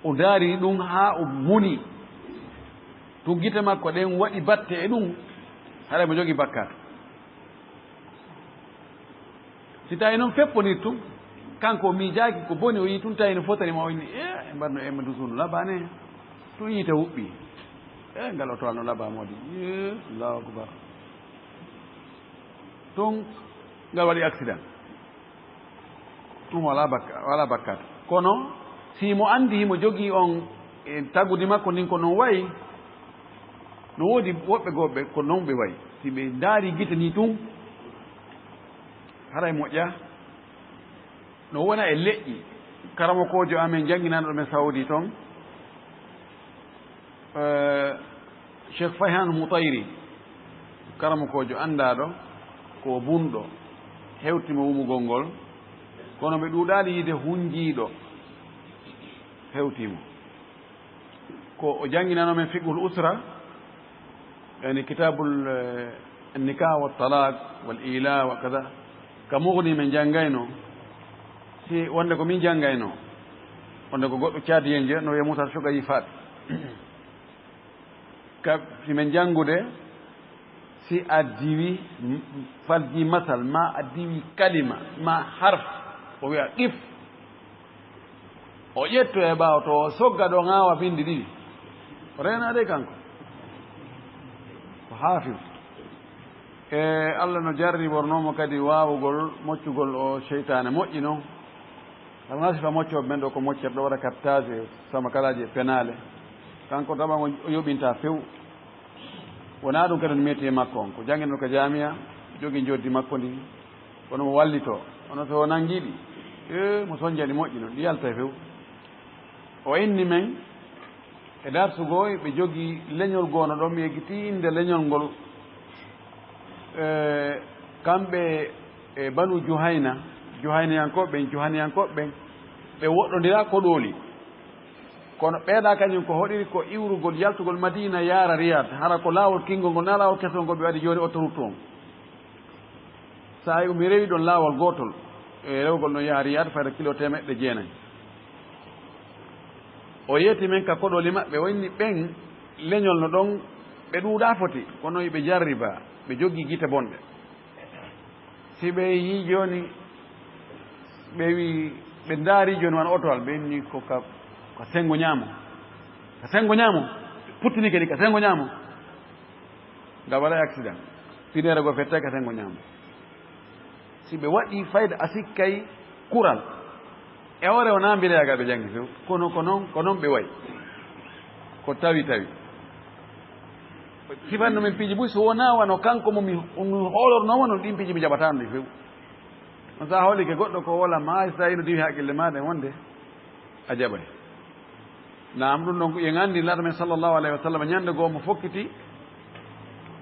o ndaari ɗum haa o muni, tun gite makko ɗen waɗi batte e ɗum, haray mo jogii bakkaatu. Si tawi noon fepponir tun, kanko o miijaaki ko boni, o yii tun tawi no fotani mo, o inni, "E, e mbarno e madu suudu labaane, tun yiite huɓɓi. E, ngal otowal no labaa moodi. E, Allahu akbar." Tun ngal waɗi accident. Ɗum wala bakka-, wala bakkat. Kono si mo andi himo jogii on e tagudi makko ndin ko non wayi, no woodi woɓɓe goɓɓe ko non ɓe wayi. Si ɓe ndaari gite ni tun, haray moƴƴa. No wona e leƴƴi. Karamokoojo amen jannginano ɗumen Saudi ton, eh, Cheikh Fayhan Mutayri, karamokoojo anndaaɗo, ko o bunɗo, hewti mo wumugol ngol, kono ɓe ɗuuɗaali yiide hunjiiɗo hewti mo. Ko o jannginano men fiqhul usra, yani kitabul, eh, nikah wa talaq wal ila wa kada. Ka Mughni men janngayno, si wonde ko min janngayno, wonde ko goɗɗo caadiyen je, no wiye Moussa Chogayi Fat. Ka si men janngude, si a diwi, m-, falji masal, ma a diwi kalima, ma harf, o wiya qif. O ƴetto e ɓaawo to o sogga ɗo ŋaawa binndi ɗiɗi. O reenaade kanko. Ko haafis. E Allah no jarribornoo mo kadi waawugol moccugol o seytaane moƴƴi non. Alaa sifa moccooɓe men ɗo ko moccere ɗo waɗa captage e sama kalaaji e penaale. Kanko tawa o yoɓinta few. Wonaa ɗum kadi no métier makko on. Ko janngino ko jaamiya, jogii njoddi makko ndi. Kono mo wallitoo. Kono so o nanngii ɗi, e, mo sonjani moƴƴi non, ɗi yalta e few. O inni men e darsu goo, ɓe jogii leñol goo no ɗon, mi yejjitii innde leñol ngol. E, kamɓe e Banu Juhayna, Juhayniyankooɓe ɓen, Juhaniyankooɓe ɓen, ɓe woɗɗondiraa koɗooli. Kono ɓeeɗa kañum ko hoɗiri ko iwrugol, yaltugol Madiina yaara Riyad, hara ko laawol kinngol ngol, na laawol kesol ngol ɓe waɗi jooni autoroute on. Saa'i mi rewi ɗon laawol gootol, e rewgol ɗon yaha Riyad fayda kilo teemeɗɗe jeenayi. O yeeti men ka koɗooli maɓɓe, o inni ɓen leñol no ɗon, ɓe ɗuuɗaa foti, kono ɓe jarriba, ɓe jogii gite bonɗe. Si ɓe yii jooni, ɓe wi, ɓe ndaari jooni wano otowal, ɓe inni ko ka, ka senngo ñaamo. Ka senngo ñaamo, puttini kadi ka senngo ñaamo. Ngal waɗa accident. Pineere goo fetta ka senngo ñaamo. Si ɓe waɗi fayda, a sikkay kural. E hoore o na mbileyagal ɓe janngi few. Kono ko non, ko non ɓe wayi. Ko tawi tawi. Sifanno men piiji buy, so wonaa wano kanko mo mi, mi hoolornoo wano ɗin piiji mi jaɓataano ɗi few. On sa hoolike goɗɗo ko wola ma, si tawi no diwi haqqille maaɗa e wonde a jaɓay. Naam, ɗum ɗon ko en anndi Nulaaɗo men sallallahu alayhi wa sallam, ñande goo mo fokkiti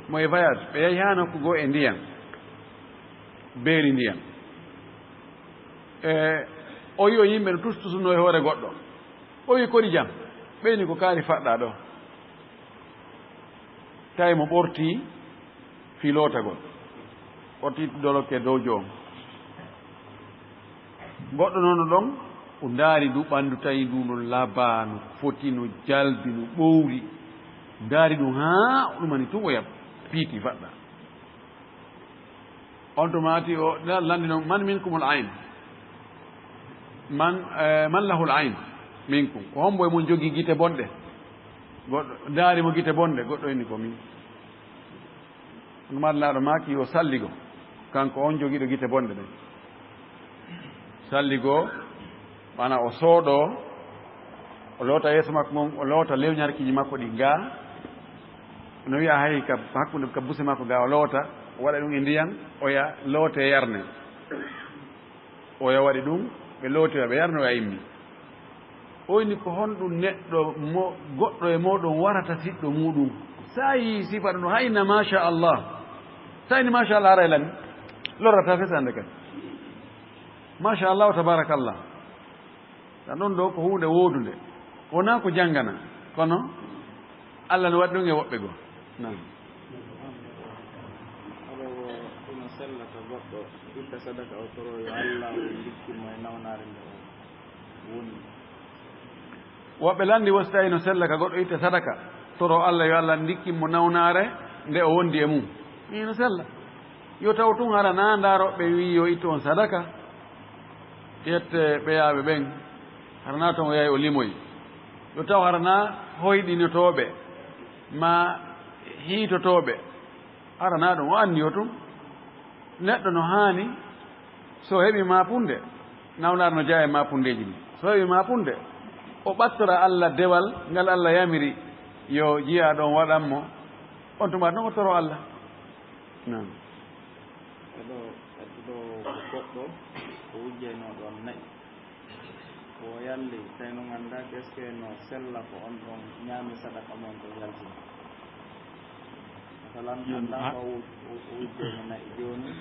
mo e voyage, ɓe yahi haa nokku goo e ndiyan, beeri ndiyan. E, o yi'o yimɓe no tustusnoo e hoore goɗɗo. O wi'i, "Kori jam?" Ɓe inni, "Ko kaari faɗɗaa ɗo." Tawi mo ɓortii fii lootagol. Ɓortii dolokke dow joom. Goɗɗo noon ɗon, o ndaari ndu ɓanndu, tawi ndu no labaa, no foti, no jalbi, no ɓowri. Ndaari ɗum haa o ɗumani tun, o yaɓ-, piiti faɗɗa. On tuma ati o la-, lanndi noon, "Man minkumul ayn? Man, eh, man lahul ayn minkum? Ko hombo e mun jogii gite bonɗe?" Goɗɗo ndaari mo gite bonɗe, goɗɗo inni, "Ko min." Umar laaɗo maaki, "Yo salligo, kanko on jogiiɗo gite bonɗe ɗen." Salli goo, maanaa o sooɗoo, o loota yeeso makko ngon, o loota lewñarkiiji makko ɗi gaa. No wiya hay ka hakkunde ka buse makko gaa, o loota, o waɗa ɗum e ndiyan, oya loote yarne. Oya waɗi ɗum, ɓe looti, ɓe yarni, oya immi. O inni, "Ko honɗum neɗɗo mo, goɗɗo e mooɗon warata siɗɗo muuɗum? Sa yii sifa ɗum, hay na masha Allah. Sa inni masha Allah, haray lan lorrata fes hannde kadi. Masha Allah, tabarakallah." Tan ɗon ɗo ko huunde woodunde. Wonaa ko janngana, kono Allah no waɗi ɗum e woɓɓe goo. Naam. Aɗa wo ina sella ka goɗɗo itta sadaka o toro yo Allah o ndikkin mo e nawnaare nde o woni. Woɓɓe lanndi wo si tawi no sella ka goɗɗo itta sadaka, toro Allah yo Allah ndikkin mo nawnaare nde o wondi e mum. Ino sella. Yo taw tun hara na ndaaro ɓe wi'i yo ittu on sadaka, ƴette ɓeyaaɓe ɓen, hara na ton o yahi o limoyi. Yo taw hara na hoyɗinotooɓe, ma hiitotooɓe, hara na ɗum o anniyo tun. Neɗɗo no haani, so heɓi maapunde, nawnaare no jeyaa e maapundeeji ɗin. So heɓi maapunde, o ɓattora Allah dewal ngal Allah yamiri yo jiyaaɗo on waɗan mo, on tuma ɗon o toro Allah. Naam. Eɗo, eɗo goɗɗo ko wujjayno ɗon na'i. Ko o yalli, tawi no nganndaa, est-ce que no sella ko on ɗon ñaami sadaka mon ɗon yaltini? Masalan, jooni, anndaa ha- ko o wuj-, o, o wujjayno na'i jooni.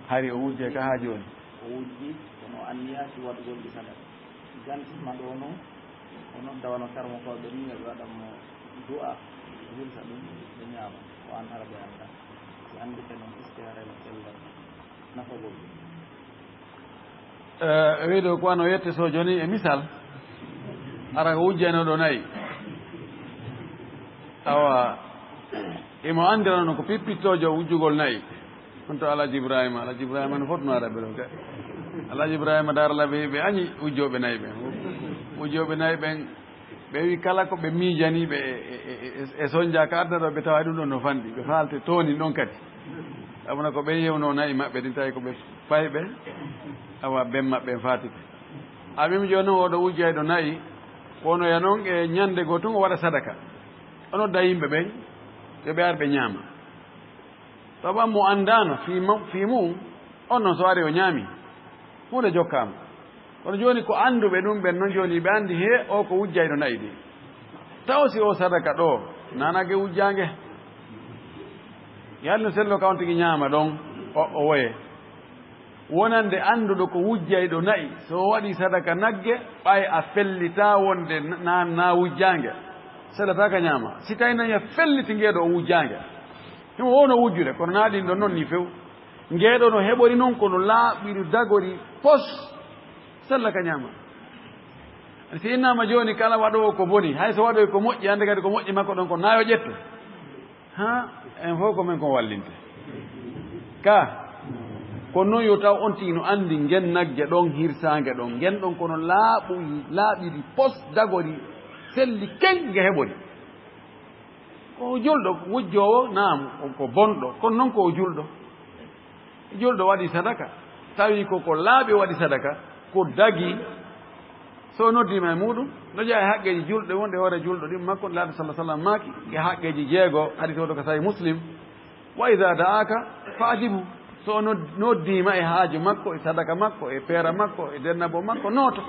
Hari o wujjay ka haa jooni. O wujji, kono o anniyaaki waɗugol ɗi sadaka. Gantima ɗo non, o nodda wano karmokooɓe ni, ɓe waɗan mo du'a, ɓe hirsa ɗum, ɓe ñaama. Ko an hara ɓe anndaa. Si anndike non, est-ce que haray no sella nafagol ɗum? Eh, ɓe wi'i ɗo ko wano yette so jooni e misal, ara ko wujjayno ɗo nayi. Awa, imo anndira no ko pippittoojo wujjugol nayi. On to Alhaji Ibrahima, Alhaji Ibrahima no fotno ara ɓe ɗo kay. Alhaji Ibrahima Darla ɓe, ɓe añi wujjooɓe nayi ɓen. Wujjooɓe nayi ɓen, ɓe wi kala ko ɓe miijani ɓe e, e, e, e, e sonja ka aduna ɗo, ɓe tawa ɗum ɗon no fanɗi, ɓe faalte tooni ɗon kadi. Abuna ko ɓe yewno nayi maɓɓe ɗin, tawi ko ɓe payɓe, awa ben maɓɓe en faatike. A mim jooni oɗo wujjayɗo nayi, ko ono ya non e ñande goo tun o waɗa sadaka. Ono da yimɓe ɓen, yo ɓe ar ɓe ñaama. Tawa mo anndaano fii ma-, fii mum, on non so ari o ñaami, huunde jokkaama. Kono jooni ko annduɓe ɗum ɓen non jooni ɓe anndi he o ko wujjayɗo na'i ɗi. Taw si o sadaka ɗo, nanage wujjaange. Yalno sello ka on tigi ñaama ɗon, o, o woye. Wonande annduɗo ko wujjayɗo na'i, so o waɗi sadaka nagge, ɓay a fellita wonde na, na, na wujjaange. Sellata ka ñaama. Si tawi na'i a felliti ngeeɗo o wujjaange. Himo wowno wujjude, kono naa ɗin ɗon non ni few. Ngeeɗo no heɓori non, kono laaɓiri dagori pos, sella ka ñaama. Si innama jooni kala waɗoowo ko boni, hay so waɗoy ko moƴƴi, hannde kadi ko moƴƴi makko ɗon ko naa yo ƴettu. Ha, en fof ko men kon wallinte. Ka, kono non yo taw on tigi no anndi ngen nagge ɗon, hirsaange ɗon, ngen ɗon kono laaɓu-, laaɓiri pos, dagori, selli ken nge heɓori. Ko julɗo, wujjoowo, naam, ko bonɗo, kono non ko o julɗo. Julɗo waɗi sadaka, tawi ko, ko laaɓi o waɗi sadaka, ko dagi, so o noddiima e muuɗum, no jeyaa e haqqeeji julɗo wonde hoore julɗo ɗin makko, Nulaaɗo sallallaahu alayhi wa sallam maaki, e haqqeeji jeego, hadiis o ɗo ka Sahih Muslim, "Wa iza da'aka fa ajibu." So o nod-, noddiima e haaju makko, e sadaka makko, e peera makko, e dennabo makko, nooto.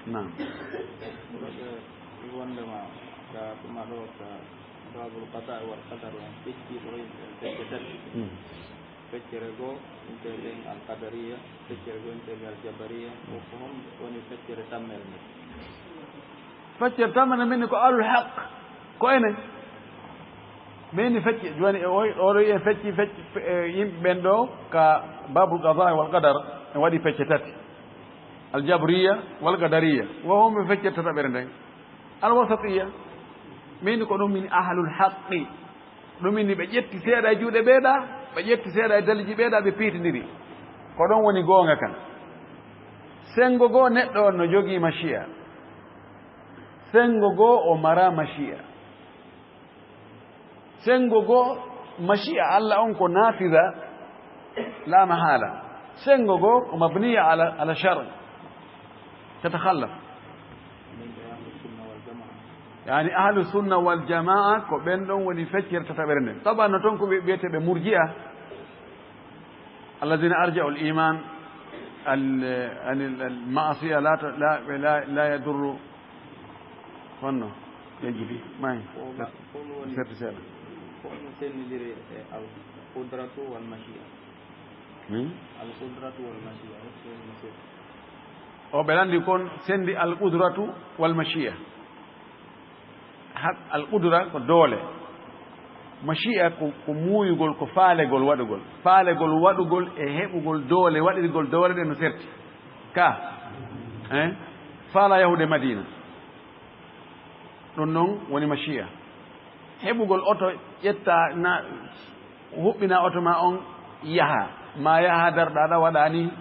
Naam. Wondema ka tuma ɗo ka Babul qada wal qadar on fecci ɗo yimɓe fecce tati. Hmm. Feccere goo, intel ɗen al qadariya, feccere goo, intel al jabariya, ko, ko hon woni feccere tammere nden? Feccere tammere min ko ahlul haq, ko enen. Min ni fecce, jooni e oy, oɗo en fecci, fecci, fe-, e yimɓe ɓen ɗo ka babul qada wal qadar, en waɗi fecce tati. Al jabriya wal qadariya. Wo homɓe feccere tataɓere nden? Al wasatiya. Min ko ɗum min ahlul haqqi. Ɗum min ɓe ƴetti seeɗa e juuɗe ɓeeɗa, ɓe ƴetti seeɗa e daliji ɓeeɗa, ɓe piitindiri. Ko ɗon woni goonga kan. Senngo goo neɗɗo on no jogii mashi'a. Senngo goo o mara mashi'a. Senngo goo, mashi'a Alla on ko naafida, la mahala. Senngo goo ko mabniya ala, ala shar, tatakhallaf. Yani ahlu sunna wal jamaa ko ɓen ɗon woni feccere tataɓere nden. Taban no ton ko ɓe wiyeteeɓe murji'a, alladhina arja'u al iman al, anil, al ma'asiya la, la, la, la yadurru. Honno? Yejjiti, may. Ko ma-, ko woni, serti seeɗa. Ko no sennindiri e al qudratu wal mashi'a. Hmm? Al qudratu wal mashi'a, o sennindiri. O ɓe lanndi kon senndi al qudratu wal mashi'a. Hak-, al qudra ko doole. Mashi'a ko, ko muuyugol, ko faalegol waɗugol. Faalegol waɗugol e heɓugol doole, waɗirgol doole ɗen no serti. Ka, eh? Faala yahude Madina. Ɗum noon woni mashi'a. Heɓugol oto, ƴetta, na, huɓɓina oto ma on, yaha. Ma yaha, darɗa ɗa, waɗa ni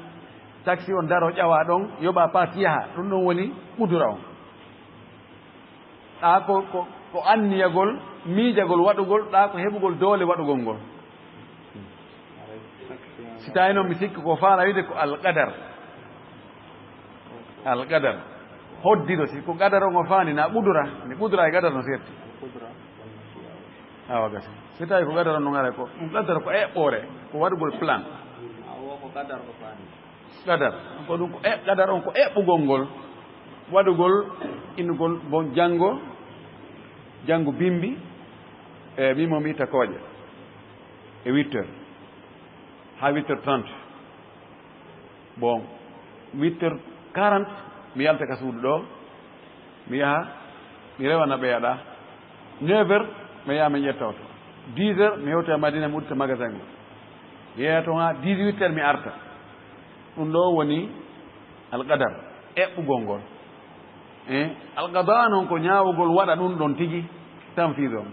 taxi on daro, ƴawa ɗon, yoɓa paas, yaha. Ɗum ɗon woni qudura on. Ɗa ko, ko, ko anniyagol, miijagol waɗugol, ɗa ko heɓugol doole waɗugol ngol. Si tawi noon mi sikki ko faala wiide ko alqadar. Alqadar. Hoddiro, si ko qadar on o faani, na qudura, ni qudura e qadar no serti. Awa gasi. Si tawi ko qadar on no ngara ko, ɗum qadar ko eɓɓoore, ko waɗugol plan. Awo ko qadar ko faani. Qadar. Ko ɗum ko e-, qadar on ko eɓɓugol ngol, waɗugol, innugol bon janngo, janngo bimbi, e mimo mi takooje, e huit heures, haa huit heures trente. Bon, huit heures quarante, mi yalta ka suudu ɗo, mi yaha, mi rewana ɓeya ɗa. Neuf heures, mi yaha, mi ƴetta oto. Dix heures, mi hewta Madina, mi uddita magasin o. Mi yeeya toon haa dix-huit heures, mi arta. Ɗum ɗo woni alqadar, eɓɓugol ngol. Eh, alqada noon ko ñaawugol waɗa ɗum ɗon tigi, tanfiidu on.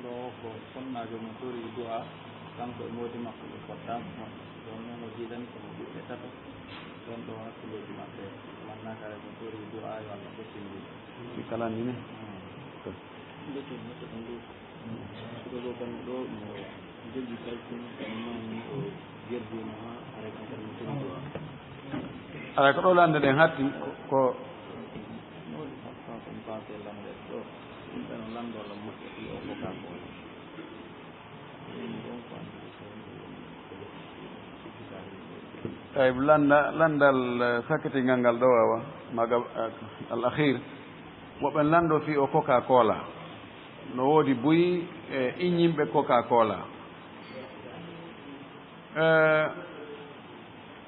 Ɗo ko sonnaajo mo tori du'a, kanko e moodi makko ɓe pottaama. Ɗon noon o jiidani ko mo ɓiɓɓe tato. Ɗon ɗo hakkundeeji maɓɓe, wannaa kala mo tori du'a, yo Allah ɓottinu ɗum. Si kala ni ne? Hmm. Ko. Nde to, nde to ɗum ɗo. Suka ɗo kam ɗo, mo jogi kalkin, kam noon o jerdiima, haray kanko mo tori du'a. Haray ko ɗo lande ɗen hatti, ko, ko. Ɗum ɗon lanndoo lan moƴƴa, ɗi o fokaa ko woni. Ɗum ɗon ko anndi ko woni ko woni ko sikki saare. Tawi lannda-, lanndal, eh, sakkitingal ngal ɗo wawa, maga, eh, al akhir. Woɓɓe lanndoo fii o Coca-Cola. No woodi buy, eh, iññinɓe Coca-Cola. Eh,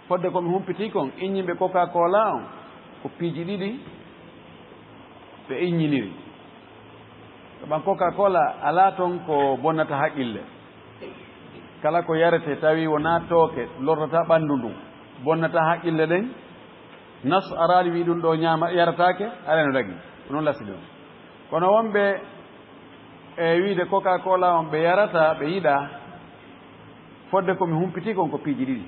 fodde ko mi humpitii kon, iññinɓe Coca-Cola on, ko piiji ɗiɗi ɓe iññiniri. Saban Coca-Cola alaa ton ko bonnata haqqille. Kala ko yarete tawi wonaa tooke, lortata ɓanndu ndun, bonnata haqqille ɗen, nas araali wii ɗum ɗo ñaama, yarataake, alaa no dagi. Ko non lasli ɗon. Kono wonɓe e wiide Coca-Cola on ɓe yarata, ɓe yiɗa, fodde ko mi humpitii kon ko piiji ɗiɗi.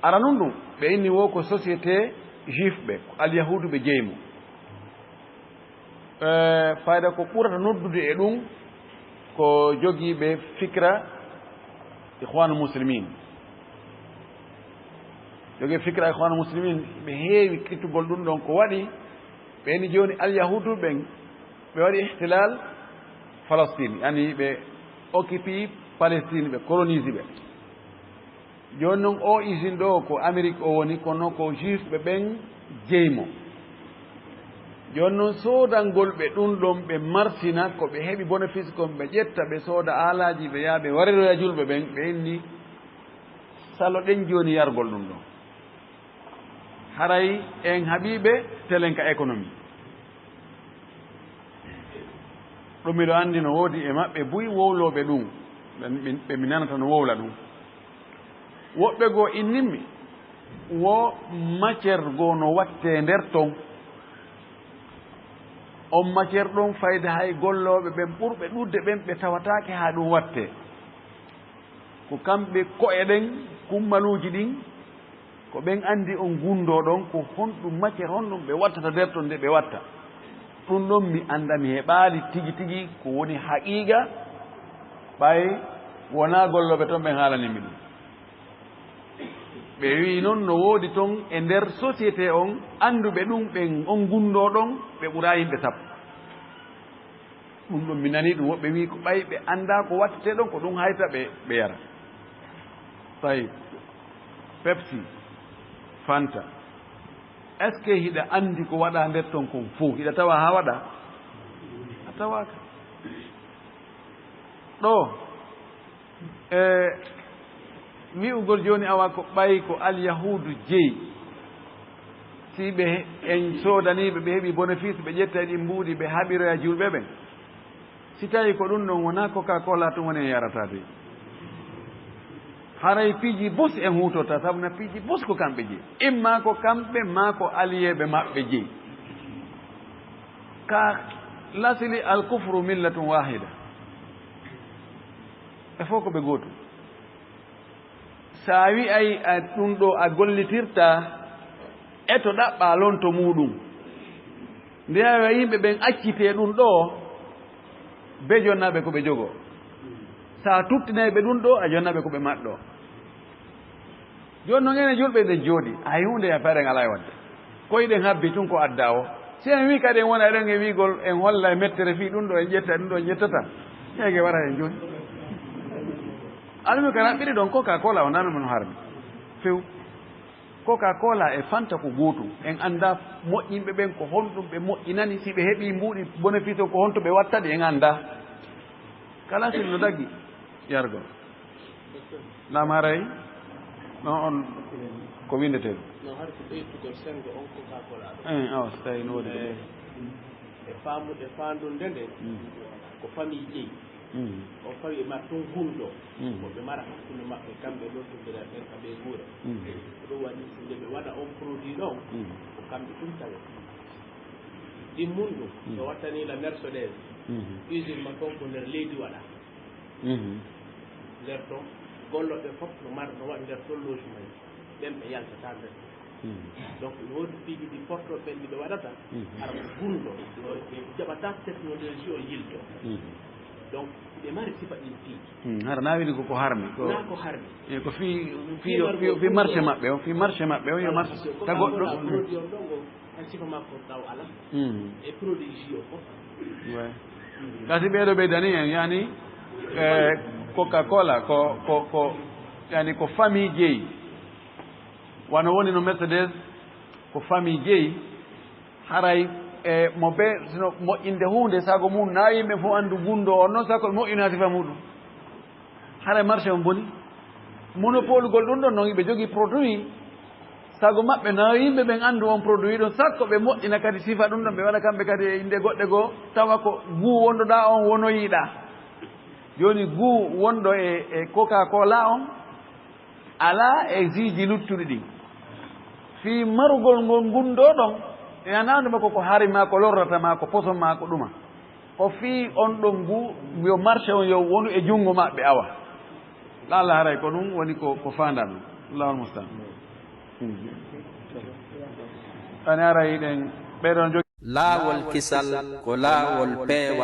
Aranun ɗum, ɓe inni wo ko société juif ɓe, ko alyahuudu ɓe jeymo. Eh, fayda ko ɓurata noddude e ɗum ko jogiiɓe fikra Ikhwanul Muslimin. Jogiiɓe fikra Ikhwanul Muslimin, ɓe heewi kittugol ɗum ɗon ko waɗi, ɓe inni jooni alyahuudu ɓen, ɓe waɗi ihtilal Palestine, yani ɓe occupé Palestine, ɓe colonisé ɓe. Jooni noon, oo usine ɗo ko Amérique o woni, kono ko juif ɓe ɓen jeymo. Jooni noon, soodangol ɓe ɗum ɗon, ɓe marsina ko ɓe heɓi bénéfice kon, ɓe ƴetta, ɓe sooda aalaaji, ɓe yaha, ɓe wariroya julɓe ɓen, ɓe inni, salo ɗen jooni yargol ɗum ɗon. Haray en haɓiiɓe telen ka économie. Ɗum miɗo anndi no woodi e maɓɓe buy wowlooɓe ɗum, ɓe, ɓe, ɓe mi nanata no wowla ɗum. Woɓɓe goo innimmi, wo matière goo no wattee nder ton. On matière ɗon fayda hay gollooɓe ɓen ɓurɓe ɗuuɗde ɓen ɓe tawataake haa ɗum wattee. Ko kamɓe ko'e ɗen, kummaluuji ɗin, ko ɓen anndi on gundoo ɗon, ko honɗum matière honɗum ɓe wattata nder ton nde ɓe watta. Ɗum ɗon mi annda, mi heɓaali tigi tigi ko woni haqiiqa, ɓay wonaa gollooɓe ton ɓen haalani mi ɗum. Ɓe wiyi noon no woodi toon e nder société on annduɓe ɗum ɓen, on gunndoo ɗon, ɓe ɓuraa yimɓe sappo. Ɗum ɗon mi nanii ɗum, woɓɓe wiyi ko ɓay ɓe anndaa ko wattetee ɗon, ko ɗum hayta ɓe, ɓe yara. Tawi, Pepsi, Fanta, est-ce que hiɗa anndi ko waɗaa nder ton kon fof? Hiɗa tawa haa waɗaa? A tawaaka. Ɗo, e, wi'ugol jooni awa ko ɓay ko Alyahuudu jeyi, si ɓe he-, en soodanii ɓe, ɓe heɓi bénéfice, ɓe ƴetta e ɗin mbuuɗi, ɓe haɓiroya juulɓe ɓen. Si tawi ko ɗum ɗon, wonaa Coca-Cola tun woni en yarata de. Haray piiji bus en huutorta, sabu na piiji bus ko kamɓe jeyi. Imma ko kamɓe, maa ko aliyeeɓe maɓɓe jeyi. Ka lasili al kufru millatun wahida. E fof ko ɓe gootum. Sa wi'ay a ɗum ɗo a gollitirta, e to ɗaɓɓa lonto muɗum. Nde a wi'a yimɓe ɓen accitee ɗum ɗo, be jonnaaɓe ko ɓe jogoo. Sa tuttinay ɓe ɗum ɗo, a jonnaaɓe ko ɓe maɗɗoo. Jooni noon enen julɓe eɗen jooɗi, hay huunde e paɗen alaa e waɗde. Ko eɗen habbi tun ko adda o. Si en wii kadi en wona eɗen e wiigol, en holla e mettere fii ɗum ɗo, en ƴetta ɗum ɗo, en ƴettata. Heege wara heen jooni. Almi ko raɓɓiri ɗon Coca-Cola o nano men harmi. Few. Coca-Cola e Fanta ko gootum. En anndaa moƴƴinɓe ɓen ko honɗum ɓe moƴƴinani, si ɓe heɓii mbuuɗi bénéfice o ko honto ɓe wattadi, en anndaa. Kala sir no daggi yargol. Naam haray? No on ko winndetee ɗum? No, har ko ɓeytugol senngo on Coca-Cola ɗo. Eh, awa, so tawi no woodi ko Eh, ɓe e faamude faandunde nde, Mm. ko famille jeyi. Mm. On famille ɓe mara tun gunndoo. Mm. Ko ɓe mara hakkunde maɓɓe, kamɓe lottondira ɓen ka ɓe nguura. Mm. Ko ɗum waɗi, so nde ɓe waɗa on produit ɗon, Mm. ko kamɓe tun tawe. Ɗimmun ɗum, Mm. so wattani la Mercedes, Mm. usine makko on ko nder leydi waɗa. Mhm. Nder ton, gollooɓe fof no mar-, no waɗi nder ton logement. Ɓen ɓe yaltata nder ton. Mhm. Donc, no woodi piiji ɗi porto ɓen ɗi ɓe waɗata, Mhm. hara ko gunndoo, ɓe jaɓata technologie o yilto. Mhm. Donc, ɓe mari sifa ɗin piiji. Mhm. Hara na weli ko, ko harmi, ko Naa ko harmi. E ko fii, fii, Fii fii, fii marché maɓɓe o, fii marché maɓɓe o, yo marché. Ko ka goɗɗo. Produit on ɗon, hay sifa makko taw alaa. Mm. E produit jus o fof. Ouais. Kasi ɓeeɗo ɓe dani en, yani, eh, Coca-Cola, ko, ko, ko, yani, ko famille jeyi. Wano woni no Mercedes, ko famille jeyi. Haray, eh, mo be, sino moƴƴinde huunde, sago mum na yimɓe fof anndu gunndoo on noon, sago ɓe moƴƴina sifa muɗum. Haray marché on boni. Monopole gol ɗum ɗon noon, ɓe jogii produit. Sago maɓɓe na yimɓe ɓen anndu on produit ɗon, sakko ɓe moƴƴina kadi sifa ɗum ɗon, ɓe waɗa kamɓe kadi e innde goɗɗe goo, tawa ko goût wondoɗaa on wonoyiɗaa. Jooni goût wonɗo e, e Coca-Cola on, alaa e jus ji luttuɗi ɗin. Fii marugol ngol gunndoo ɗon, ina naanuma ko ko hari maa, ko lorrata maa, ko poson maa, ko ɗuma. Ko fii on ɗon ngu, yo marché on yo wonu e junngo maɓɓe awa. Lalla haray ko ɗum woni ko, ko faandanoo. Allahul musta'an. Hmm. Ani haray ɗen, ɓee ɗon jogi Laawol kisal ko laawol peewal.